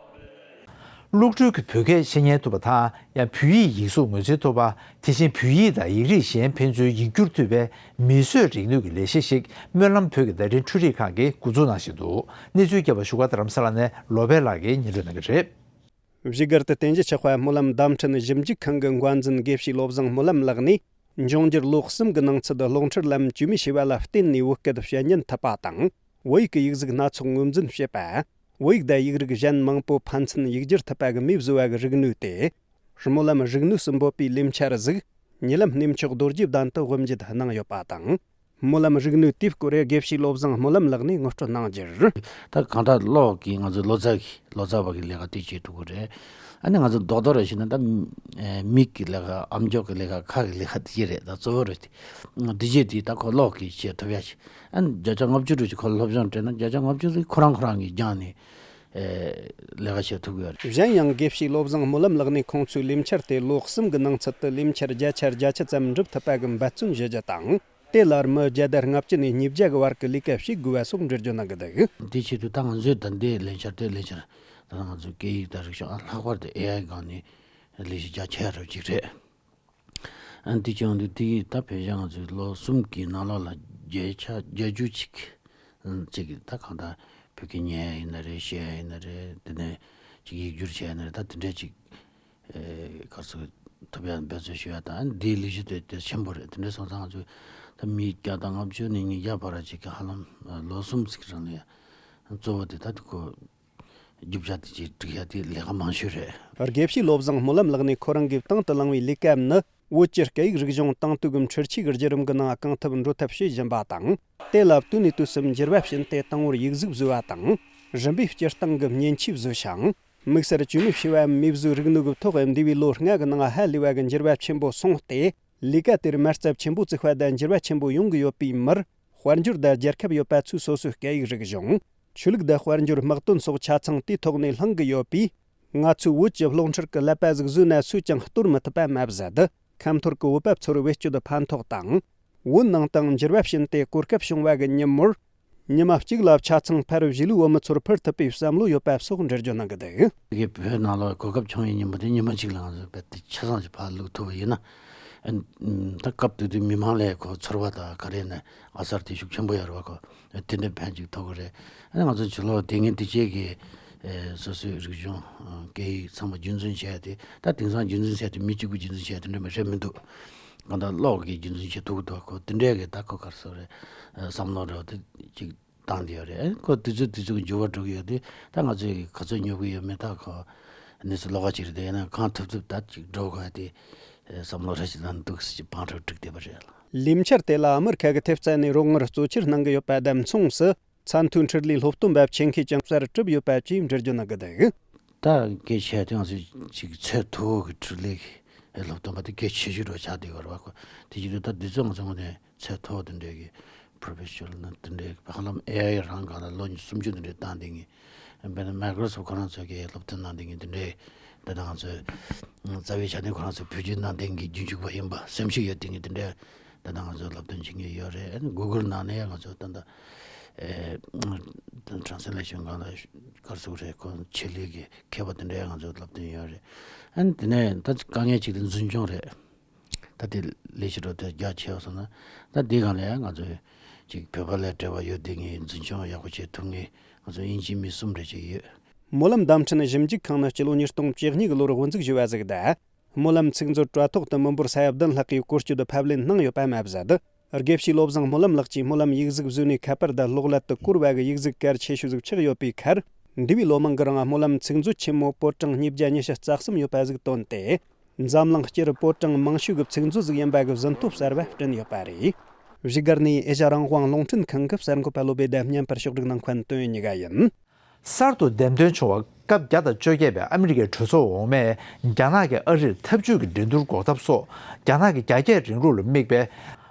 སློབ་ཕྲུག་གིས་བོད་སྐད་ཤེས་མཁན་ཐུབ་པ་དང་། ཡང་བོད་ཡིག་ཡིག་གཟུགས་ངོས་འཛིན་ཐུབ་པ། དེ་བཞིན་བོད་ཡིག་དང་ཡིག་རིགས་གཞན་ཕན་ཚུན་ཡིག་སྒྱུར་ཐུབ་པའི་མིས་བཟོས་རིག་ནུས་ཀྱི་ལས་གཞི་ཞིག་སྨོན་ལམ་བོད་ཀྱི་བརྡ་འཕྲིན་འཕྲུལ་རིག་ཁང་གིས་འགོ་འཛུགས་གནང་བཞིན་འདུག་གནས་ཚུལ་རྒྱས་པ་བཞུགས་སྒར་རྡ་རམ་ས་ལ་ནས་ལོ་པཎ་ལགས་ཀྱིས་སྙན་སྒྲོན་གནང་གི་རེད། བཞུགས་སྒར་དུ་བསྟན་འཛིན་ཆོས་དཔལ་སྨོན་ལམ་བརྡ་འཕྲིན་ཞིབ་འཇུག་ཁང་གི་འགོ་འཛིན་དགེ་བཤེས་བློ་བཟང་སྨོན་ལམ་ལགས་ནས། འབྱུང་འགྱུར་ལོ་གསུམ་གྱི་ནང་ཚུད་དུ་གློག་འཕྲུལ་ལམ་བཅོས་མིན་བྱས་པ་ལ་བརྟེན་ནས་བོད་སྐད་བཤད་ཉན་ཐུབ་པ་དང་། བོད་ཡིག་གི་ཡིག་གཟུགས་སྣ་ཚོགས་ངོས་འཛིན་བྱེད་པ། བོད་ཡིག་དང་ཡིག་རིགས་གཞན་མང་པོ་ཕན་ཚུན་ཡིག་སྒྱུར་ཐུབ་པ་གི་མིས་བཟོས་པ་གི་རིག་ནུས་ཏེ། སྨོན་ལམ་རིག་ནུས་སུ་འབོད་པའི་ལས་འཆར་ཟིག་ཉེ་ལམ་གནས་མཆོག་རྡོ་རྗེ་གདན་དུ་དབུ་འབྱེད་གནང་ཡོད་པ་དང་། སྨོན་ལམ་རིག་ནུས་དེའི་སྐོར་དགེ་བཤེས་བློ་བཟང་སྨོན་ལམ་ལགས་ནས་ངོ་སྤྲོད་གནང་རྒྱུར། ད་གང་ལྟར་གློག་གི་ང་ཚོའི་ལོ་ཙཱ་གི་ལོ་ཙཱ་བ་གི་ལས་ཀ་དེ་བྱེད་ཐུབ་ཀྱི་རེད། ཨ་ནི་ང་ཚོ་རྡོག་རྡོག་རེ་བྱས་ན་ད་མིག་གི་ལས་ཀ་ཨམ་ཅོག་གི་ལས་ཀ་ཁ་གི་ལས་ཀ་དེ་རེད། ད་གཙོ་བོ་རེད་དེ། དེ་རྗེས་དེ་ད་ཁོ་གློག་གིས་བྱེད་ཐུབ་ཡ་ཞིག་ཨ་ནི་བརྒྱ་ཆ་ལྔ་བཅུ་རེ་ཞིག་ཁོ་སློབ་སྦྱོང་སྤྲད་ན་བརྒྱ་ཆ་ལྔ་བཅུ་ཞིག་ཁོ་རང་ཁོ་རང་གིས་སྦྱངས་ནས་ལས་ཀ་བྱེད་ཐུབ་ཀྱི་ཡོད་རེད། གཞན་ཡང་དགེ་བཤེས་བློ་བཟང་སྨོན་ལམ་ལགས་ནས་ཁོང་ཚོའི་ལས་འཆར་དེ་ལོ་གསུམ་གྱི་ནང་ཚུད་དུ་ལས་འཆར་བརྒྱ་ཆ་བརྒྱད་ཅུ་ཙམ་འགྲུབ་ཐུབ་པ་གི་འབད་བརྩོན་བྱེད་རྒྱུ་དང་། དེ་ལ་མི་བརྒྱ་དང་ལྔ་བཅུ་ནས་ཉིས་བརྒྱ་གི་བར་གྱི་ལས་ཀ་བྱེད་དགོས་པ་སོགས་འགྲེལ་བརྗོད་གནང་གི་འདུག་དེའི་ཆེད་དུ་ད་ང་ཚོས་ད་ལྟའི་ལས་འཆར་དེ་ལས་འཆར་ད་ང་ཚོའི་སྐད་ཡིག་དང་རིག་གཞུང་ཨ་ལྷག་པར་དུ་ཨེ་ཨའི་སྒང་ནས་ལས་གཞི་རྒྱ་ཆེ་རུ་ཅིག་རེད། ཨ་དེ་བྱུང་དུས་དེ་ཡིས་ད་བོད་ཤ་ང་ཚོའི་ལོ་གསུམ་གྱི་ནང་ལོགས་ལ་བརྒྱ་ཆ་བརྒྱད་ཅུ་ཅིག་ཅིག་གིས་ད་གང་ལྟར་བོད་སྐད་ཉན་ཡ་ཡིན་ན་རེད། བཤད་ཡ་ཡིན་ན་རེད། དེ་ནས་ཅིག་ཡིག་སྒྱུར་བྱས་ཡ་ཡིན་ན་རེད། ད་དེ་འདྲས་ཅིག་ཨེ་ག་ཚོད་ཐུབ་ཡ་འབད་རྩོལ་ཞུ་ཡ་དང་། འདིའི་ལས་གཞི་དེ་དེ་ཆེན་པོ་རེད། དེ་འདྲ་སོང་ཙང་ང་ཚོས་ད་མི་བརྒྱ་དང་ལྔ་བཅུ་ནས་ཉིས་བརྒྱ་བར་ཅིག་གི་ཧ་ལམ་ལོ་གསུམ་ཙམ་རིང་ལ་ཡ་གཙོ་བོ་དེ་ད་དེ་ཁོ་རྒྱུ་ཆ་དེ་ཅིག་སྒྲིག་ཡ་དེ་ལས་ཀ་མང་ཤོས་རེད། དགེ་བཤེས་བློ་བཟང་སྨོན་ལམ་ལགས་ནས་ཁོ་རང་གིས་དང་དུ་བླངས་པའི་ལས་ཀ་ནི། བོད་ཀྱི་སྐད་ཡིག་རིག་གཞུང་དེང་དུས་ཀྱི་འཕྲུལ་ཆས་ཀྱི་བརྒྱུད་རིམ་གྱི་ནང་གང་ཐུབ་འགྲོ་ཐབས་བྱེད་བཞིན་པ་དང་། དེ་ལ་དུས་ནས་དུས་སུ་འགྱུར་བ་ཕྱིན་ཏེ་དང་པོར་ཡིག་གཟུགས་བཟོས་པ་དང་། རིམ་པས་སྤྱིར་བཏང་གི་མཉེན་ཆས་བཟོས་ཤིང་། དམིགས་བསལ་བཅོས་མིན་བྱས་པའམ་མིས་བཟོས་རིག་ནུས་ཀྱི་ཐོག་འདས་པའི་ལོ་ལྔ་གི་ནང་ཧ་ལས་པ་གི་འགྱུར་བ་ཆེན་པོ་སོང་སྟེ། ལས་ཀ་དེར་མ་རྩ་ཆེན་པོ་བཙུགས་པ་དང་འགྱུར་བ་ཆེན་པོ་ཡོང་གི་ཡོད་པའི་མིར། དཔལ་འབྱོར་དང་རྒྱལ་ཁབ་ཡོད་པ་ཚོས་སོ་སོའི་སྐད་ཡིག་རིག་གཞུང་། ཆོས་ལུགས་དང་དཔལ་འབྱོར་དམག་དོན་སོགས་ཆ་ཚང་དེའི་ཐོག་ནས་བསླང་གི་ཡོད་པས། ང་ཚོས་བོད་ཀྱི་གློག་འཕྲུལ་གྱི་ཀླད་པ་ཟིག་བཟོས་ན་སུས་ཀྱང་གཏོར་མི་ཐུབ་པ་མ་ཟད། ཁ་འཐོར་གྱི་བོད་པ་ཚོར་བེད་སྤྱོད་ཕན་ཐོགས་དང་། བོད་ནང་དང་འགྱུར་བ་ཕྱིན་ཏེ་གོ་སྐབས་བྱུང་བ་གི་ཉིན་མོར། ཉི་མ་གཅིག་ལ་ཆ་ཚང་ཕ་རུ་གཞིས་ལུས་བོད་མི་ཚོར་ཕུལ་ཐུབ་པའི་བསམ་བློ་ཡོད་པ་སོགས་འགྲེལ་བརྗོད་གནང་གི་འདུག་དེ་གའི་བོད་ནང་ལ་གོ་སྐབས་བྱུང་བའི་ཉིན་མོ་དེ་ཉི་མ་གཅིག་ལ་ང་ཚོ་རྦད་དེ་ཆ་ཚང་ཞིག་ཕར་བླུག་ཐུབ་པ་ཡིན་ན། ཨ་ད་སྐབས་དེ་དུས་མི་མང་ལ་ཁོ་ཚོར་བ་དང་ག་རེ་ནས་ཨ་གསར་དེ་ཤུགས་ཆེན་པོ་ཡོད་རེད་བ། ཁོ་དེ་འདྲའི་ཕན་ཅིག་ཐོགས་ཀྱི་རེད། ཨ་ནི་ང་ཚོ་ཕྱི་ལོགས་དེ་སྔོན་དེ་བྱས་ཀྱི་ཨེ་སོ་སོའི་རིག་གཞུང་ཨ་སྐད་ཡིག་ཚང་མ་རྒྱུན་འཛིན་བྱས་ཏེ། ད་དེང་སང་རྒྱུན་འཛིན་བྱས་ཏེ་མི་གཅིག་པུས་རྒྱུན་འཛིན་བྱས་དེ་འདྲ་མི་རེད་མི་འདུག་གང་ལྟར་གློག་གིས་རྒྱུན་འཛིན་བྱེད་ཐུབ་ཀྱི་འདུག་ཁོ་དེ་འདྲའི་གི་ད་ཁོ་ག་རེ་ཟེར་རེད། ཨ་བསམ་བློ་རེ་བ་དེ་ཅིག་བཏང་བསྡད་ཡོད་རེད། ཨ་ཁོ་དུས་ཚོད་དུས་ཚོད་ཀྱི་འགྱུར་བ་འགྲོ་གི་ཡོད་དེ། ད་ང་ཚོས་ག་ཚོད་ཉོབ་ཀྱི་ཡོད་མེད་ད་ཁོ་གནས་ཚུལ་ལོགས་ཀ་ཅིག་རེད། དེ་ཡིན་ན་གང་ཐུབ་ཐུབ་ད་ཅིག་འགྲོ་དགོས་ཡ་དེ་བསམ་བློ་རེ་ཞིག་བཏང་འདུག་ཟེར་གྱི་བང་ཁྲོད་བསྒྲིགས་བསྡད་པ་རེད་ལ། ལས་འཆར་དེ་ལ་ཨ་མི་རི་ཁ་གི་ཐེབས་རྩ་ནས་རོགས་དངུལ་གཙོ་ཆེར་གནང་གི་ཡོད་པ་དང་མཚུངས་སུ། ཚད་མཐོའི་འཕྲུལ་ལས་སློབ་སྟོན་པ་ཆེད་མཁས་ཀྱང་གསར་གྲུབ་ཡོད་པ་བཅས་འགྲེལ་བརྗོད་གནང་གི་འདུག་ད་གལ་ཆེ་དེང་སང་ཅིག་ཚད་མཐོ་བོ་གི་འཕྲུལ་ལས་ཀྱི་སློབ་སྟོན་པ་དེ་གལ་ཆེ་ཤོས་རུ་ཆགས་བསྡད་ཡོད་རེད་བ། ཁོ་དེ་བྱེད་དུས་ད་འདི་ཚོ་ང་ཚོ་ངོས་ནས་ཚད་མཐོ་བོ་དེ་འདྲའི་གི་པྲོ་ཕེ་ཤི་ནལ་དེ་འདྲའི་ཧ་ལམ་ཨེ་ཨའི་རང་སྒང་ལ་ལོ་སུམ་ཅུ་དེ་འདྲའི་བཏང་བསྡད་མཁན། དཔེར་ན་མའི་ཀོ་རོ་སོབ་ཁོ་རང་ཚོ་གིས་སློབ་སྟོན་གནང་བསྡད་མཁན་དེ་འདྲའི། ད་ལྟ་ང་ཚོའི་རྩ་བའི་ཆ་ནས་ཁོ་རང་ཚོ་བེད་སྤྱོད་གནང་བསྡད་མཁན་རྒྱུན་འཇུག་པ་ཡིན་པ་སེམས་ཤུགས་ཡོད་བསྡད་མཁན་དེ་འདྲའི། ད་ལྟ་ང་ཚོ་སློབ་སྟོན་བྱེད་མཁན་ཡོད་རེད། ཨ་ནི་གུ་གུལ་ནང་ནས་ཡང་ང་ཚོ་ད་ལྟ་ཨེ་ཊེན་སི་ལེ་ཤན་སྒང་ལ་ག་རེ་ཟེར་དགོས་རེད། ཁོ་ཆེད་ལས་ཀྱི་མཁས་པ་དེ་འདྲའི་ང་ཚོ་སློབ་སྟོན་ཡོད་རེད། ཨ་ནི་དེ་ནས་ད་དཀའ་ངལ་གཅིག་དེ་འཛིན་སྐྱོང་རེད། ད་དེ་ལས་བྱེད་འགྲོ་དེ་རྒྱ་ཆེ་བ་སོང་ན། ད་དེ་སྒང་ལ་ཡང་ང་ཚོས་ཅིག་བོད་པ་ལ་འབྲེལ་བ་ཡོད་བསྡད་མཁན་འཛིན་སྐྱོང་ཡག་པོ་བྱེད་ཐུབ་མཁན་ང་ཚོ་དབྱིན་ཇི་མི་གསུམ་རེ་ཅིག་ཡོད། སྨོན་ལམ་བརྡ་འཕྲིན་ཞིབ་འཇུག་ཁང་ནི་སྤྱི་ལོ་ཉིས་སྟོང་བཅུ་གཉིས་གི་ལོར་དབུ་འཛུགས་ཞུས་པ་ཟིག་དང་། སྨོན་ལམ་ཚིག་མཛོད་དྲ་ཐོག་ཏུ་མི་འབོར་ས་ཡ་བདུན་ལྷག་གིས་བཀོལ་སྤྱོད་བབ་ལེན་གནང་ཡོད་པ་མ་ཟད། དགེ་བཤེས་བློ་བཟང་སྨོན་ལམ་ལགས་ཀྱིས་སྨོན་ལམ་ཡིག་གཟུགས་བཟོས་ནས་ཁ་པར་དང་གློག་ཀླད་དུ་བཀོལ་བ་གི་ཡིག་གཟུགས་གལ་ཆེ་ཤོས་ཟིག་ཆགས་ཡོད་པའི་ཁར། འདས་པའི་ལོ་མང་གི་རིང་སྨོན་ལམ་ཚིག་མཛོད་ཆེན་མོ་པོ་ཊི་ཀྲུང་ཉིས་བརྒྱ་ཉི་ཤུ་རྩ་གསུམ་ཡོད་པ་ཟིག་བཏོན་ཏེ། འཛམ་གླིང་སྤྱིར་པོ་ཊི་ཀྲུང་མང་ཤོས་ཀྱི་ཚིག་མཛོད་ཟིག་ཡིན་པ་གི་ཟིན་ཐོ་གསར་བ་བསྐྲུན་ཡོད་པ་རེད། བཞུགས་སྒར་ནས་ཨེ་ཤ་རང་དབང་རླུང་འཕྲིན་ཁང་གི་གསར་འགོད་པ་བློ་བྷེ་དང་བརྙན་པར་ཕྱོགས་སྒྲིག་གནང་མཁན་དོན་གཉིས་ཀ་ཡིན། གསར་དུ་འདེམས་ཐོན་བྱུང་བ་སྐབས་བརྒྱ་དང་བཅོ་བརྒྱད་པའི་ཨ་མི་རི་ཀའི་གྲོས་ཚོགས་འོག་མས་རྒྱ་ནག་གིས་ཨ་རིར་འཐབ་ཇུས་ཀྱི་འགྲན་བསྡུར་འགོག་ཐབས་སོགས་རྒྱ་ནག་གི་རྒྱ་སྐྱེད་རིང་ལུགས་ལ་དམིགས་པའི་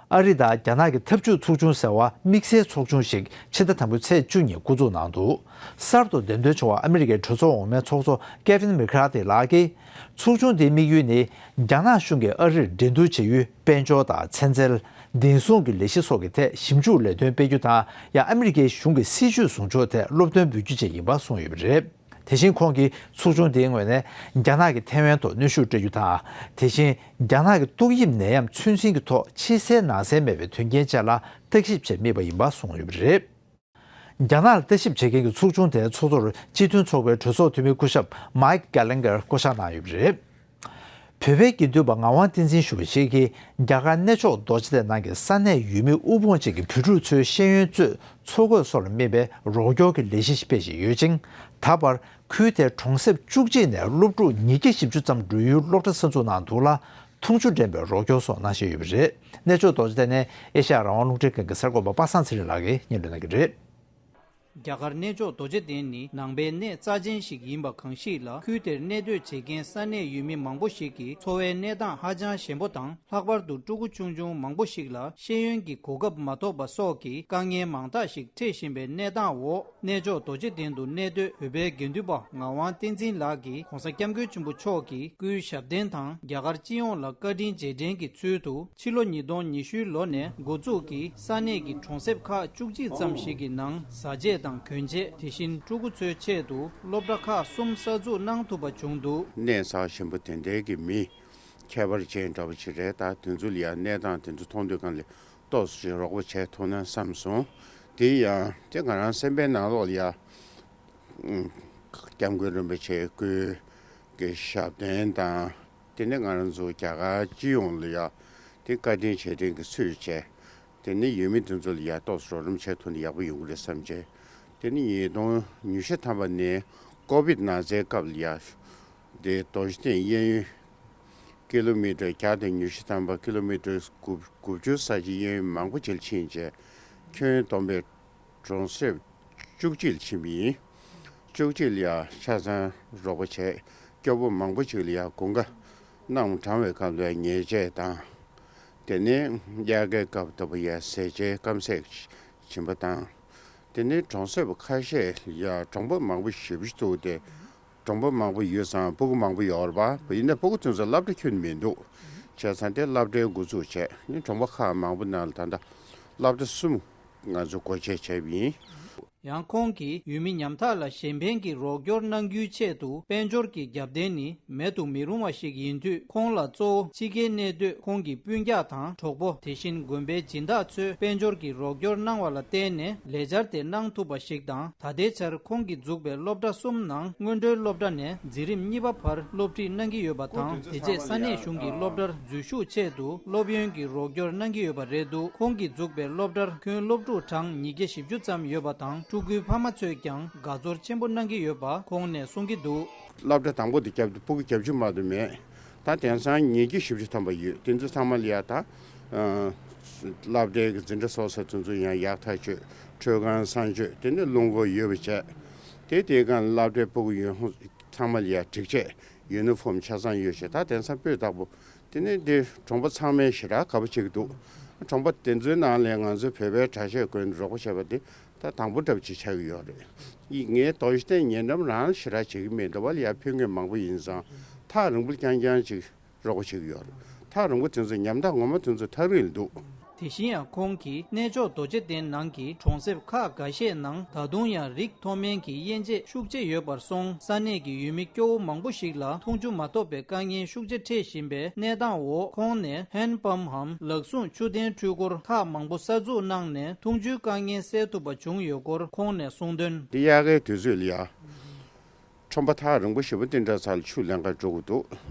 ཨ་རི་དང་རྒྱ་ནག་གི་འཐབ་ཇུས་ཚོགས་ཆུང་ཟེར་བ་དམིགས་བསལ་ཚོགས་ཆུང་ཞིག་ཕྱི་ཟླ་དང་པོའི་ཚེས་བཅུ་ཉིན་འགོ་འཛུགས་གནང་འདུག་གསར་དུ་འདེམས་ཐོན་བྱུང་བ་ཨ་མི་རི་ཀའི་གྲོས་ཚོགས་འོག་མའི་ཚོགས་གཙོ་ཀེ་ཝིན་མེ་ཁ་ཁ་ཐི་ལགས་ཀྱིས། ཚོགས་ཆུང་དེའི་དམིགས་ཡུལ་ནི། རྒྱ་ནག་གཞུང་གིས་ཨ་རིར་འགྲན་བསྡུར་བྱེད་ཡུལ་དཔལ་འབྱོར་དང་ཚན་རྩལ། བདེ་སྲུང་གི་ལས་གཞི་སོགས་ཀྱི་ཐད་ཞིབ་འཇུག་ལས་དོན་སྤེལ་རྒྱུ་དང་། ཡང་ཨ་མི་རི་ཀའི་གཞུང་གི་སྲིད་བྱུས་བཟུང་ཕྱོགས་ཐད་སློབ་སྟོན་འབུལ་རྒྱུ་བཅས་ཡིན་པ་གསུངས་ཡོད་པ་རེད། དེ་བཞིན་ཁོང་གིས་ཚོགས་ཆུང་དེའི་ངོས་ནས་རྒྱ་ནག་གི་ཐེ་ཝན་ཐོག་གནོན་ཤུགས་སྤྲོད་རྒྱུ་དང་། དེ་བཞིན་རྒྱ་ནག་གི་ཏོག་དབྱིབས་ནད་ཡམས་ཚོད་འཛིན་གྱི་ཐོག་ཕྱི་གསལ་ནང་གསལ་མེད་པའི་དོན་རྐྱེན་བཅས་ལ་བརྟག་ཞིབ་བྱེད་དམིགས་པ་ཡིན་པ་གསུངས་ཡོད་པ་རེད། རྒྱ་ནག་ལ་ལྟ་ཞིབ་བྱེད་མཁན་གྱི་ཚོགས་ཆུང་དེའི་ཚོགས་གཙོར་སྤྱི་མཐུན་ཚོགས་པའི་གྲོས་ཚོགས་འཐུས་མི་སྐུ་ཞབས་Mike Gallagher་བསྐོ་གཞག་གནང་ཡོད་པ་རེད། བོད་པའི་དགེ་འདུན་པ་ངག་དབང་བསྟན་འཛིན་ཞུ་བ་ཞིག་གིས་རྒྱ་གར་གནས་མཆོག་རྡོ་རྗེ་གདན་ནང་གི་ས་གནས་ཡུལ་མི་དབུལ་ཕོངས་ཅན་གྱི་བོད་ཕྲུག་ཚོའི་ཤེས་ཡོན་གཙོས་འཚོ་གོས་སོགས་ལ་དམིགས་པའི་རོགས་སྐྱོར་གྱི་ལས་གཞི་ཞིག་སྤེལ་བཞིན་ཡོད་ཅིང་། ད་བར་ཁུལ་དེའི་གྲོང་གསེབ་བཅུ་གཅིག་ནས་སློབ་ཕྲུག་ཉིས་བརྒྱ་བཞི་བཅུ་ཙམ་འགྲོ་ཡུལ་སློབ་གྲྭ་གསར་འཛུགས་གནང་འདུག་ལ། འཐུང་ཆུ་འདྲེན་པའི་རོགས་སྐྱོར་སོགས་གནང་བཞིན་ཡོད་པ་རེད། གནས་མཆོག་རྡོ་རྗེ་གདན་ནས་ཨེ་ཤ་ཡ་རང་དབང་རླུང་འཕྲིན་ཁང་གི་གསར་འགོད་པ་པ་སངས་ཚེ་རིང་ལགས་ཀྱིས་སྙན་སྒྲོན་གནང་གི་རེད། རྒྱ་གར་གནས་མཆོག་རྡོ་རྗེ་གདན་ནི་ནང་པའི་གནས་རྩ་ཆེན་ཞིག་ཡིན་པ་གང་ཞིག་ལ། ཁུལ་དེར་གནས་སྡོད་བྱེད་མཁན་ས་གནས་ཡུལ་མི་མང་པོ་ཞིག་གི་འཚོ་བའི་གནས་སྟངས་ཧ་ཅང་ཞན་པོ་དང་། ལྷག་པར་དུ་ཕྲུ་གུ་ཆུང་ཆུང་མང་པོ་ཞིག་ལ་ཤེས་ཡོན་གྱི་གོ་སྐབས་མ་ཐོབ་པ་སོགས་ཀྱི་དཀའ་ངལ་མང་དག་ཞིག་འཕྲད་བཞིན་པའི་གནས་སྟངས་འོག་གནས་མཆོག་རྡོ་རྗེ་གདན་དུ་གནས་སྡོད་བོད་པའི་དགེ་འདུན་པ་ངག་དབང་བསྟན་འཛིན་ལགས་ཀྱིས་༧གོང་ས་༧སྐྱབས་མགོན་ཆེན་པོ་མཆོག་གི་སྐུའི་ཞབས་བརྟན་དང་། རྒྱ་གར་སྤྱི་ཡོངས་ལ་བཀའ་དྲིན་རྗེས་དྲན་གྱི་ཚུལ་དུ། ཕྱི་ལོ་ཉིས་སྟོང་ཉི་ཤུའི་ལོ་ནས་འགོ་འཛུགས་ཀྱིས་ས་གནས་ཀྱི་གྲོང་གསེབ་ཁག་བཅུ་གཅིག་ཙམ་ཞིག་གི་ནང་བཟའ་ཆས་དང་གྱོན་ཆས། དེ་བཞིན་ཕྲུ་གུ་ཚོའི་ཆེད་དུ་སློབ་གྲྭ་ཁག་གསུམ་གསར་འཛུགས་གནང་ཐུབ་པ་བྱུང་འདུག་གནས་ས་ཞིམ་པོ་དེ་འདྲའི་གི་མི་ཁྱད་པར་ཅན་འདྲ་བོ་ཞིག་རེད། ད་དེ་ཚོ་ལ་ཡང་གནས་སྟངས་དེ་ཚོ་མཐོང་དུས་སྒང་ལ་ཏོག་ཙམ་ཅིག་རོགས་པ་བྱས་ཐུབ་ན་བསམ་སོང་། དེ་ཡང་དེ་ང་རང་སེམས་པའི་ནང་ལོགས་ལ་ཡང་། ཨུམ། སྐྱབས་མགོན་རིན་པོ་ཆེའི་སྐུའི་གི་ཞབས་བརྟན་དང་། དེ་ནས་ང་རང་ཚོ་རྒྱ་གར་སྤྱི་ཡོངས་ལ་ཡ་དེ་བཀའ་དྲིན་རྗེས་དྲན་གྱི་ཚུལ་བྱས། དེ་ནས་ཡུལ་མི་དེ་ཚོ་ལ་ཡ་ཏོག་ཙམ་རོགས་རམ་བྱས་ཐུབ་ན་ཡག་པོ་ཡོང་གི་རེད་བསམ་བྱས། དེ་ནས་ཉིས་སྟོང་ཉི་ཤུ་ཐམ་པ་ནས་ཀོ་བིད་ན་ཚའི་སྐབས་ལ་ཡ་དེ་རྡོ་རྗེ་གདན་གཡས་གཡོན་ཀི་ལོ་མི་ཊར་བརྒྱ་དང་ཉི་ཤུ་ཐམ་པ། ཀི་ལོ་མི་ཊར་དགུ་དགུ་བཅུ་ས་ཆ་གཡས་གཡོན་མང་པོ་ཅིག་ལ་ཕྱིན་བྱས། ཁྱོན་བསྡོམས་པའི་གྲོང་གསེབ་བཅུ་གཅིག་ལ་ཕྱིན་པ་ཡིན། བཅུ་གཅིག་ལ་ཡང་ཆ་ཚང་རོགས་པ་བྱས། སྐྱོ་པོ་མང་པོ་ཅིག་ལ་ཡང་དགུན་ཁ་གནམ་གྲང་བའི་སྐབས་ལ་ཡང་ཉལ་ཆས་དང་། དེ་ནས་དབྱར་ཁའི་སྐབས་ལྟ་བུ་ཡང་ཟས་བཅད་སྐམ་ཟས་བྱིན་པ་དང་། དེ་ནས་གྲོང་གསེབ་ཁ་ཤས་ལ་ཡང་གྲོང་པ་མང་པོ་ཞེ་པོ་ཅིག་འདུག་སྟེ། གྲོང་པ་མང་པོ་ཡོད་ཙང་སྤུ་གུ་མང་པོ་ཡོད་རེད་པ། ཡིན་ནའི་སྤུ་གུ་དེ་ཚོ་སློབ་གྲྭ་ཁྱོན་མི་འདུག་བྱས་ཙང་དེ་སློབ་གྲྭའི་འགོ་འཛུགས་བྱས་ནས་གྲོང་པ་ཁག་མང་པོ་ནང་ལ་ད་ལྟ་སློབ་གྲྭ་གསུམ་ང་ཚོ་སྒོ་འབྱེད་བྱས་པ་ཡིན། ཡང་ཁོང་གིས་ཡུལ་མི་ཉམ་ཐག་ལ་གཞན་ཕན་གྱི་རོགས་སྐྱོར་གནང་རྒྱུའི་ཆེད་དུ་དཔལ་འབྱོར་གྱི་རྒྱབ་རྟེན་ནི་མེད་དུ་མི་རུང་བ་ཞིག་ཡིན་དུས། ཁོང་ལ་གཙོ་བོ་ཕྱི་རྒྱལ་གནས་སྡོད་ཁོང་གི་སྤུན་ཀྱག་དང་གྲོགས་པོ། དེ་བཞིན་དགོན་པའི་སྦྱིན་བདག་ཚོས་དཔལ་འབྱོར་གྱི་རོགས་སྐྱོར་གནང་བ་ལ་བརྟེན་ནས་ལས་འཆར་དེ་གནང་ཐུབ་པ་ཞིག་དང་། ད་ལྟའི་ཆར་ཁོང་གིས་འཛུགས་པའི་སློབ་གྲྭ་གསུམ་ནང་སྔོན་འགྲོའི་སློབ་གྲྭ་ནས་འཛིན་རིམ་གཉིས་པ་བར་སློབ་ཁྲིད་གནང་གི་ཡོད་པ་དང་། དེ་རྗེས་ས་གནས་གཞུང་གི་སློབ་གྲྭར་འཛུལ་ཞུགས་ཆེད་དུ་སློབ་ཡོན་གྱི་རོགས་སྐྱོར་གནང་གི་ཡོད་པ་རེད་འདུག་ཁོང་གིས་འཛུགས་པའི་སློབ་གྲྭར་ཁྱོན་སློབ་ཕྲུག་གྲངས་ཉིས་བརྒྱ་བཞི་བཅུ་ཙམ་ཡོད་པ་དང་། ཕྲུ་གུའི་ཕ་མ་ཚོས་ཀྱང་དགའ་ཚོར་ཆེན་པོ་གནང་གི་ཡོད་པ་ཁོང་ནས་གསུང་གི་འདུག་སློབ་གྲྭ་དང་པོ་དེ་བརྒྱབ་དུས་སྤུ་གུ་བརྒྱད་ཅུ་མ་གཏོགས་མེད། ད་དེང་སང་ཉིས་བརྒྱ་བཞི་བཅུ་ཐམ་པ་ཡོད། དེ་ཚོ་ཚང་མ་ལ་ཡ་ད། ཨ། སློབ་གྲྭའི་གི་འཛིན་གྲྭ་སོ་སོ་དེ་ཚོ་ཡང་ཡག་ཐག་ཆོད། ཁྲོད་ཁང་གསང་སྤྱོད། དེ་ནས་རླུང་འཁོར་ཡོད་པ་བྱས། དེ་དེའི་སྒང་ལ་སློབ་གྲྭའི་སྤུ་གུ་ཡོད་ཚང་མ་ལ་ཡ་སྒྲིག་ཆས་ཡུ་ནི་ཧྥོམ་ཆ་ཚང་ཡོད་བྱས། ད་དེང་སང་སྤུས་དག་པོ། དེ་ནས་འདི་གྲོང་པ་ཚང་མས་ཞེ་དྲག་དགའ་པོ་བྱེད་ཀྱི་འདུག་གྲོང་པ་དེ་ཚོའི་ནང་ལས་ང་ཚོའི་བོད་པའི་གྲྭ་ཆས་གོན་རོགས་པ་བྱས་པ་དེ་ད་དང་པོ་འདྲ་པོ་ཅིག་ཆགས་ཀྱི་ཡོད་རེད། ཡིན་ངས་རྡོ་རྗེ་གདན་ཉེ་འགྲམ་རང་ཞེ་དྲག་བྱེད་ཀྱི་མེད་འདུག་པ། ལ་ཡ་ཕེབས་མཁན་མང་པོ་ཡིན་ཙང་ཐག་རིང་པོ་རྐྱང་རྐྱང་ཅིག་རོགས་པ་བྱེད་ཀྱི་ཡོད་རེད། ཐག་རིང་པོ་དེ་ཚོ་ཉམ་ཐག་ངོ་མ་དེ་ཚོ་ཐག་རིང་ལ་འདུག་དེ་བཞིན་ཡང་ཁོང་གིས་གནས་མཆོག་རྡོ་རྗེ་གདན་ནང་གི་གྲོང་གསེབ་ཁག་འགའ་ཤས་ནང་ད་དུང་ཡང་རིགས་མཐོ་དམན་གྱི་དབྱེ་འབྱེད་ཤུགས་ཆེ་ཡོད་པར་སོང་། ས་གནས་ཀྱི་ཡུལ་མི་སྐྱོ་བོ་མང་པོ་ཞིག་ལ་འཐུང་ཆུ་མ་ཐོབ་པའི་དཀའ་ངལ་ཤུགས་ཆེ་འཕྲད་བཞིན་པའི་གནས་སྟངས་འོག་ཁོང་ནས་ཧན་པམ་འམ་ལག་ཟུང་ཆུ་ལྡན་འཕྲུལ་འཁོར་ཁག་མང་པོ་གསར་འཛུགས་གནང་ནས་འཐུང་ཆུའི་དཀའ་ངལ་སེལ་ཐུབ་པ་བྱུང་ཡོད་སྐོར་ཁོང་ནས་གསུངས་དོན། འདི་དབྱར་ཁའི་དུས་ཚོད་ལ་ཡ། ཁྲོམ་པ་ཐག་རིང་པོ་ཞེ་པོ་དེ་འདྲ་ཚོ་ལ་ཆུ་ལེན་གར་འགྲོ་གི་འདུག་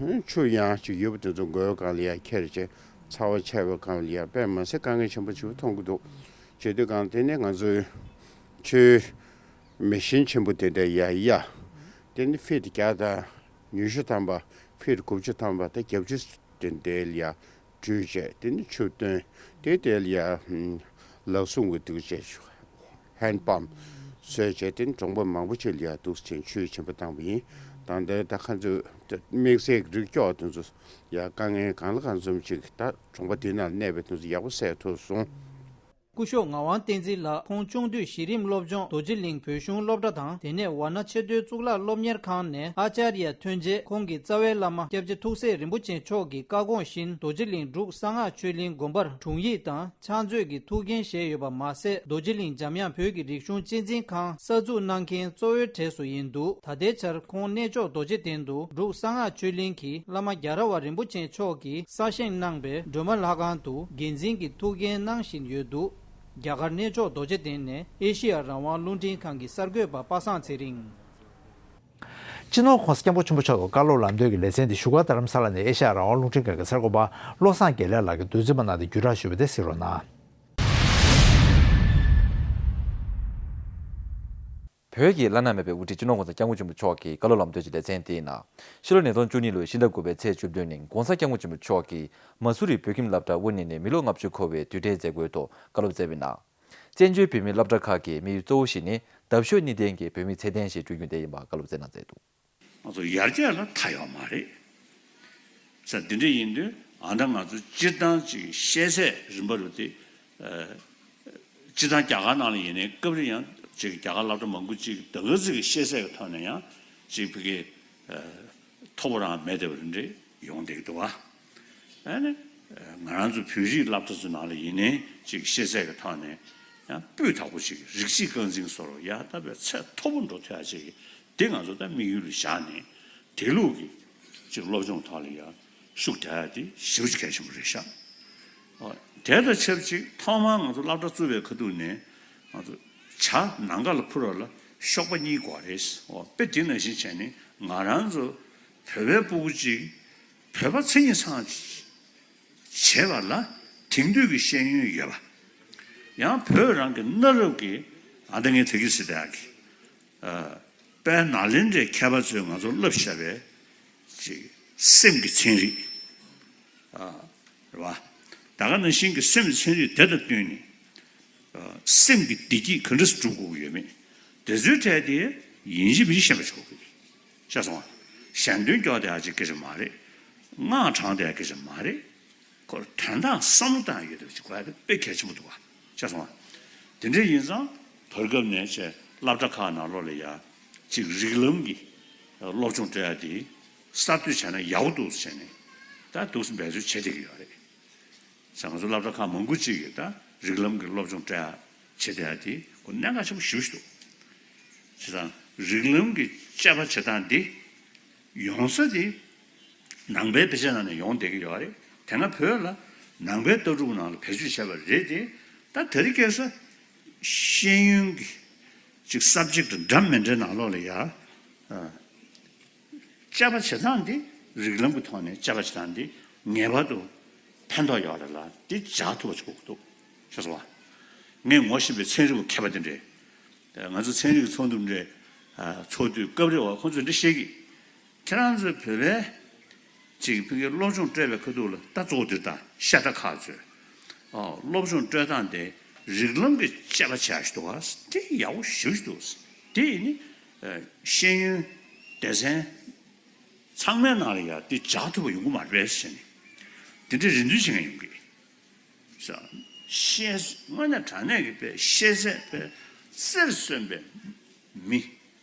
ཆུ་ཡང་ཅིག་ཡོད་པ་དེ་ཚོ་མགོའི་སྒང་ལ་ཡ་ཁྱེར་བྱས་ཚ་བ་ཆེ་བའི་སྒང་ལ་ཡ་དཔེ་མི་སྲིད་དཀའ་ངལ་ཆེན་པོ་ཞིག་མཐོང་གི་འདུག་བྱེད་དུས་སྒང་དེ་ནས་ང་ཚོའི་ཆུའི་མེ་ཤིན་ཆེན་པོ་དེ་འདྲ་ཡ་ཡ། དེ་ནི་ཕིཊ་བརྒྱ་དང་ཉི་ཤུ་ཐམ་པ། ཕིཊ་དགུ་བཅུ་ཐམ་པ་དང་བརྒྱད་ཅུ་དེ་འདྲ་ལ་ཡ། བཀྲུས་བྱས་དེ་ནི་ཆུ་བཏོན། དེ་དེ་ལ་ཡ་ལག་ཟུང་གི་འདུག་བྱས་ཧེན་པམ་བཟོས་བྱས་དེ་ནི་གྲོང་པ་མང་པོ་ཅིག་ལ་ཡ་འདུག་ཅིང་ཆུ་ཆེན་པོ་བཏང་བ་ཡིན། དང་དེ་ད་ཁ་ཚོས་དམིགས་བསལ་གྱི་རིགས་སྐྱོ་བ་དེ་ཚོ་ཡ་དཀའ་ངལ་གང་ལ་གང་འཛོམས་ཅིག་ད་གྲོང་པ་དེ་ནང་གནས་པའི་དེ་ཚོ་ཡག་པོ་སེལ་ཐུབ་སོང་། སྐུ་ཞབས་ངག་དབང་བསྟན་འཛིན་ལགས། ཁོང་ཆུང་དུས་གཞི་རིམ་སློབ་སྦྱོང་རྡོ་རྗེ་གླིང་བོད་གཞུང་སློབ་གྲྭ་དང་དེ་ནས་ཝཱ་ཎ་ཆེས་མཐོའི་གཙུག་ལག་སློབ་གཉེར་ཁང་ནས་ཨཱ་ཙརྱ་ཐོན་རྗེས། ཁོང་གི་རྩ་བའི་བླ་མ་སྐྱབས་རྗེ་ཐུགས་སྲས་རིན་པོ་ཆེ་མཆོག་གི་བཀའ་དགོངས་བཞིན་རྡོ་རྗེ་གླིང་འབྲུག་གསང་སྔགས་ཆོས་གླིང་དགོན་པར་དྲུང་ཡིག་དང་ཕྱག་མཛོད་ཀྱི་ཐུགས་འགན་བཞེས་ཡོད་པ་མ་ཟད། རྡོ་རྗེ་གླིང་འཇམ་དབྱངས་བོད་ཀྱི་རིག་གཞུང་གཅེས་འཛིན་ཁང་གསར་འཛུགས་གནང་མཁན་གཙོ་བོའི་གྲས་སུ་ཡིན་འདུག་ད་ལྟའི་ཆར་ཁོང་གནས་མཆོག་རྡོ་རྗེ་གདན་དུ་འབྲུག་གསང་སྔགས་ཆོས་གླིང་གི་བླ་མ་རྒྱལ་ར་བ་རིན་པོ་ཆེ་མཆོག་གིས་གསར་བཞེངས་གནང་པའི་སྒྲོལ་མ་ལྷ་ཁང་དུ་འགན་འཛིན་གྱི་ཐུགས་འགན་གནང་བཞིན་ཡོད་འདུག་རྒྱ་གར་གནས་མཆོག་རྡོ་རྗེ་གདན་ནས་ཨེ་ཤེ་ཡ་རང་དབང་རླུང་འཕྲིན་ཁང་གི་གསར་འགོད་པ་པ་སངས་ཚེ་རིང་། སྤྱི་ནོར་༸གོང་ས་༸སྐྱབས་མགོན་ཆེན་པོ་མཆོག་གི་བཀའ་སློབ་ལམ་སྟོན་གྱི་ལེ་ཚན་དེ་བཞུགས་སྒར་རྡ་རམ་ས་ལ་ནས་ཨེ་ཤ་ཡ་རང་དབང་རླུང་འཕྲིན་ཁང་གི་གསར་འགོད་པ་བློ་བཟང་དགེ་ལེགས་ལགས་ཀྱིས་མདོར་བསྡུས་པ་གནང་སྟེ་བརྒྱུད་བསྒྲགས་ཞུས་པ་དེ་གཟིགས་རོགས་གནང་། བོད་ཀྱི་བླ་ན་མེད་པའི་དབུ་ཁྲིད་སྤྱི་ནོར་༸གོང་ས་༸སྐྱབས་མགོན་ཆེན་པོ་མཆོག་གི་བཀའ་སློབ་ལམ་སྟོན་གྱི་ལེ་ཚན་དེའི་ནང་། ཕྱི་ལོ་ཉིས་སྟོང་བཅུ་གཉིས་ལོའི་ཕྱི་ཟླ་དགུ་པའི་ཚེས་བཅུ་བདུན་ཉིན་༸གོང་ས་༸སྐྱབས་མགོན་ཆེན་པོ་མཆོག་གིས་མ་སུ་རི་བོད་ཁྱིམ་སློབ་གྲྭ་དབུ་བརྙེས་ནས་མི་ལོ་ལྔ་བཅུ་འཁོར་བའི་དུས་དྲན་མཛད་སྒོའི་ཐོག་བཀའ་སློབ་སྩལ་བའི་ནང་། བཙན་བྱོལ་བོད་མིའི་སློབ་གྲྭ་ཁག་གི་དམིགས་ཡུལ་གཙོ་བོ་ཞིག་ནི་འདབ་གཤོག་གཉིས་ལྡན་གྱི་བོད་མི་ཚད་ལྡན་ཞིག་བསྐྲུན་རྒྱུ་དེ་ཡིན་པ་བཀའ་སློབ་སྩལ་གནང་མཛད་འདུག་ང་ཚོ་ཡར་རྒྱས་ལ་མཐའ་ཡོད་མ་རེད། ས་འདི་འདྲ་ཡིན་དུས་ཨ་ད་ང་ཚོ་སྤྱིར་བཏང་ཅིག་ཤེས་ཚད་རིམ་པ་རུ་དེ། སྤྱིར་བཏང་རྒྱ་གར་ནང་ལ་ཡིན་ནའི་སྐབས་རེ་ཡང་ཅིག་རྒྱ་གར་སློབ་གྲྭ་མང་པོ་ཅིག་ད་ག་ཚོད་ཀྱི་ཤེས་ཚད་ཀྱི་ཐོག་ནས་ཡང་ཅིག་ཕ་གི་མཐོ་པོ་རང་མེད་བསྡད་པ་རེ་འདྲ་ཡོང་བསྡད་ཀྱི་འདུག་བ། ཨ་ནི་ང་རང་ཚོ་བོད་རིགས་སློབ་གྲྭ་ཚོ་ནང་ལ་ཡིན་ནའི་ཅིག་ཤེས་ཚད་ཀྱི་ཐོག་ནས་ཡང་སྤུས་དག་པོ་ཅིག་རིགས་གཅིག་རྐང་འཛིན་བཟོ་འདྲ་ཡག་ཐག་པའི་ཚད་མཐོ་པོ་འགྲོ་ཐུབ་ཡག་ཅིག་དེ་ང་ཚོ་ད་དམིགས་ཡུལ་ལ་བཞག་ནས་དེ་ལུགས་ཀྱི་ཅིག་སློབ་སྦྱོང་ཐོག་ལ་ཡང་ཤུགས་རྒྱག་ཡག་དེ་ཞེ་པོ་ཅིག་གལ་ཆེན་པོ་རེད་ཤག་ཨོ། དེ་དང་ཆབས་ཅིག་ཐོག་མར་ང་ཚོ་སློབ་གྲྭ་བཙུགས་པའི་ཁ་ཐུག་ནས་ང་ཚོ་ཇ་ནམ་མཁའ་ལ་འཕུར་བ་ལ་གཤོག་པ་གཉིས་དགོས་རེད། ཨོ། དཔེ་དེ་ནང་བཞིན་བྱས་ནས་ང་རང་ཚོ་བོད་པའི་སྤུ་གུ་གཅིག་བོད་པ་མཚན་ཉིད་ཚང་བྱེད་པ་ལ་དེང་དུས་ཀྱི་ཤེས་ཡོན་ཡོད་པ། ཡང་བོད་རང་གི་གནའ་རབས་ཀྱི་ཨ་ད་ངས་ད་གི་སི་ད་ཡག་གི་དཔལ་ནཱ་ལེནྡྲའི་མཁས་པ་ཚོས་ང་ཚོར་བསླབས་བཞག་པའི་ཅིག་སེམས་ཀྱི་ཚན་རིག་རེད་བ། ད་ག་ནང་བཞིན་གྱི་སེམས་ཀྱི་ཚན་རིག་དེ་དང་བསྟུན་ནས་སེམས་ཀྱི་བདེ་སྐྱིད་ག་འདྲ་སྒྲུབ་དགོས་ཀྱི་ཡོད་མེད་དེ་ཚོའི་གྲས་དེ་ཡིན་གཅིག་མིན་གཅིག་ཤེས་པ་ཆོག་གི་རེད། ཤེས་སོང་ང་། ཞལ་འདོན་སྐྱོར་བསྡད་ཡག་ཅིག་སྐད་ཆ་མ་རེད། སྔགས་བགྲང་བསྡད་ཡག་སྐད་ཆ་མ་རེད། ཁོར་དོན་དག་བསམ་བློ་བཏང་ཡོད་དུས་ཅིག་གོ་ཡ་དེ་དཔེ་གལ་ཆེན་པོ་འདུག་བ། ཤེས་སོང་ང་། དེ་འདྲ་ཡིན་ཙང་བར་སྐབས་ནས་བྱས་སློབ་གྲྭ་ཁག་ནང་ལོགས་ལ་ཡ་ཅིག་རིགས་ལམ་གྱི་སློབ་སྦྱོང་སྤྲད་ཡ་དེ་གསར་གཏོད་བྱས་ན་ཡག་པོ་འདུག་ཟེར་ནས་ད་འདུག་སེ་འབད་རྩོལ་བྱེད་བསྡད་ཀྱི་ཡོད་རེད། ས་ང་ཚོ་སློབ་གྲྭ་ཁག་མང་པོ་ཅིག་གིས་ད་རིགས་ལམ་གྱི་སློབ་སྦྱོང་སྤྲད་ཡ་བྱེད་བསྡད་ཡ་དེ་ཁོ་གནད་འགག་ཆེན་པོ་ཞེ་པོ་ཞིག་འདུག་བྱས་ཙང་རིགས་ལམ་གྱི་དཔྱད་པ་བྱེད་སྟངས་འདི་ཡོང་ས་དེ་ནང་པའི་དཔེ་ཆ་ནང་ནས་ཡོང་བསྡད་ཀྱི་ཡོད་རེད། དེ་སྔ་བོད་ལ་ནང་པའི་ལྟ་གྲུབ་ནང་ལ་བེད་སྤྱོད་བྱས་པ་རེད་དེ། ད་དེ་རིང་ཁ་སང་ཤེས་ཡོན་གྱི་ཅིག་སབ་ཇེག་འདྲ་མི་འདྲའི་ནང་ལོགས་ལ་ཡ། དཔྱད་པ་བྱེད་སྟངས་འདི་རིགས་ལམ་གྱི་ཐོག་ནས་དཔྱད་པ་བྱེད་སྟངས་འདི་ངེས་པར་དུ་ཕན་ཐོགས་ཡོད་རེད་ལ་འདི་འཇགས་ཐུབ་པ་ཞིག་དགོས་ཀྱི་འདུག་ཤེས་སོང་ང་། ངས་ངོ་ཤེས་པའི་ཚན་རིག་པ་མཁས་པ་དེ་འདྲས། ང་ཚོ་ཚན་རིག་གི་ཚོགས་འདུ་འདྲས་ཚོགས་དུས་སྐབས་རེ་བ་ཁོང་ཚོས་འདི་བཤད་ཀྱི། ཁྱེད་རང་ཚོས་བོད་པའི་ཅིག་ཕ་གིའི་སློབ་སྦྱོང་སྤྲད་པའི་ཁ་ཐུག་ལ་ད་གཙོ་བོ་འདིར་ད་ཤ་ཁྲག་ཁག་ཚོས། ཨོ། སློབ་སྦྱོང་སྤྲད་སྟངས་དེ་རིགས་ལམ་གྱི་དཔྱད་པ་བྱས་ཤིག་འདུག་ག་དེ་ཡག་པོ་ཞེ་པོ་ཞིག་འདུག་དེ་ཡིན་ནི་ཤེས་ཡོན་སྡེ་ཚན་ཚང་མའི་ནང་ལ་ཡ་དེ་འཇགས་ཐུབ་པ་ཡོང་གི་མ་རེད་ཟེར་ནས་དེ་འདྲའི་རེ་འདུན་བྱེད་མཁན་ཡོང་གི། ཤེས་དངོས་གནས་དྲང་གནས་ཀྱི་དཔེ་ཤེས་ཚད་དཔེ་རྩེར་སོན་པའི་མི་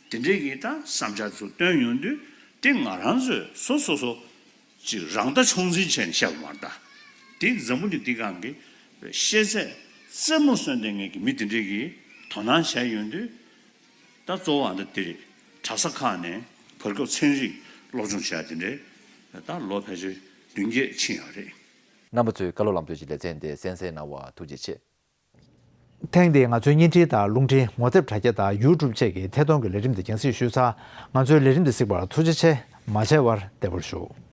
དེ་འདྲས་ཀྱིས་ད་བསམ་འཆར་ཚོ་བཏོན་ཡོང་དུས་དེ་ང་རང་ཚོས་སོ་སོ་སོ་ཅིག་རང་ལྟ་མཆོག་འཛིན་བྱས་ནས་བཤད་པ་མ་རེད་ད། དེ་འཛམ་བུ་གླིང་འདི་སྒང་གི་ཤེས་ཚད་རྩེ་མོར་སོན་བསྡད་མཁན་གྱི་མི་དེ་འདྲས་ཀྱིས་དོ་སྣང་བྱས་ཡོང་དུས་ད་གཙོ་བོ་ཨ་འདྲ་དེ་རེད། གྲྭ་ས་ཁག་ནས་བར་སྐབས་ཚན་རིག་སློབ་སྦྱོང་བྱས་དེ་འདྲས་ད་ལོ་ཕལ་ཆེར་བདུན་བརྒྱད་ཕྱིན་ཡོད་རེད། རྣམ་པ་ཚོས་བཀའ་སློབ་ལམ་སྟོན་གྱི་ལེ་ཚན་དེ་གསན་གཟིགས་གནང་བར་ཐུགས་རྗེ་ཆེ། ཐེངས་འདིའི་ང་ཚོའི་བརྙན་འཕྲིན་དང་རླུང་འཕྲིན་ངོ་དེབ་དྲ་རྒྱ་དང་ཡུ་ཊུབ་བཅས་ཀྱི་ཐད་གཏོང་གི་ལས་རིམ་འདི་རྒྱང་སྲིང་ཞུས་ཚར། ང་ཚོའི་ལས་རིམ་འདི་གཟིགས་པར་ཐུགས་རྗེ་ཆེ། མ་མཇལ་བར་བདེ་པོར་བཞུགས།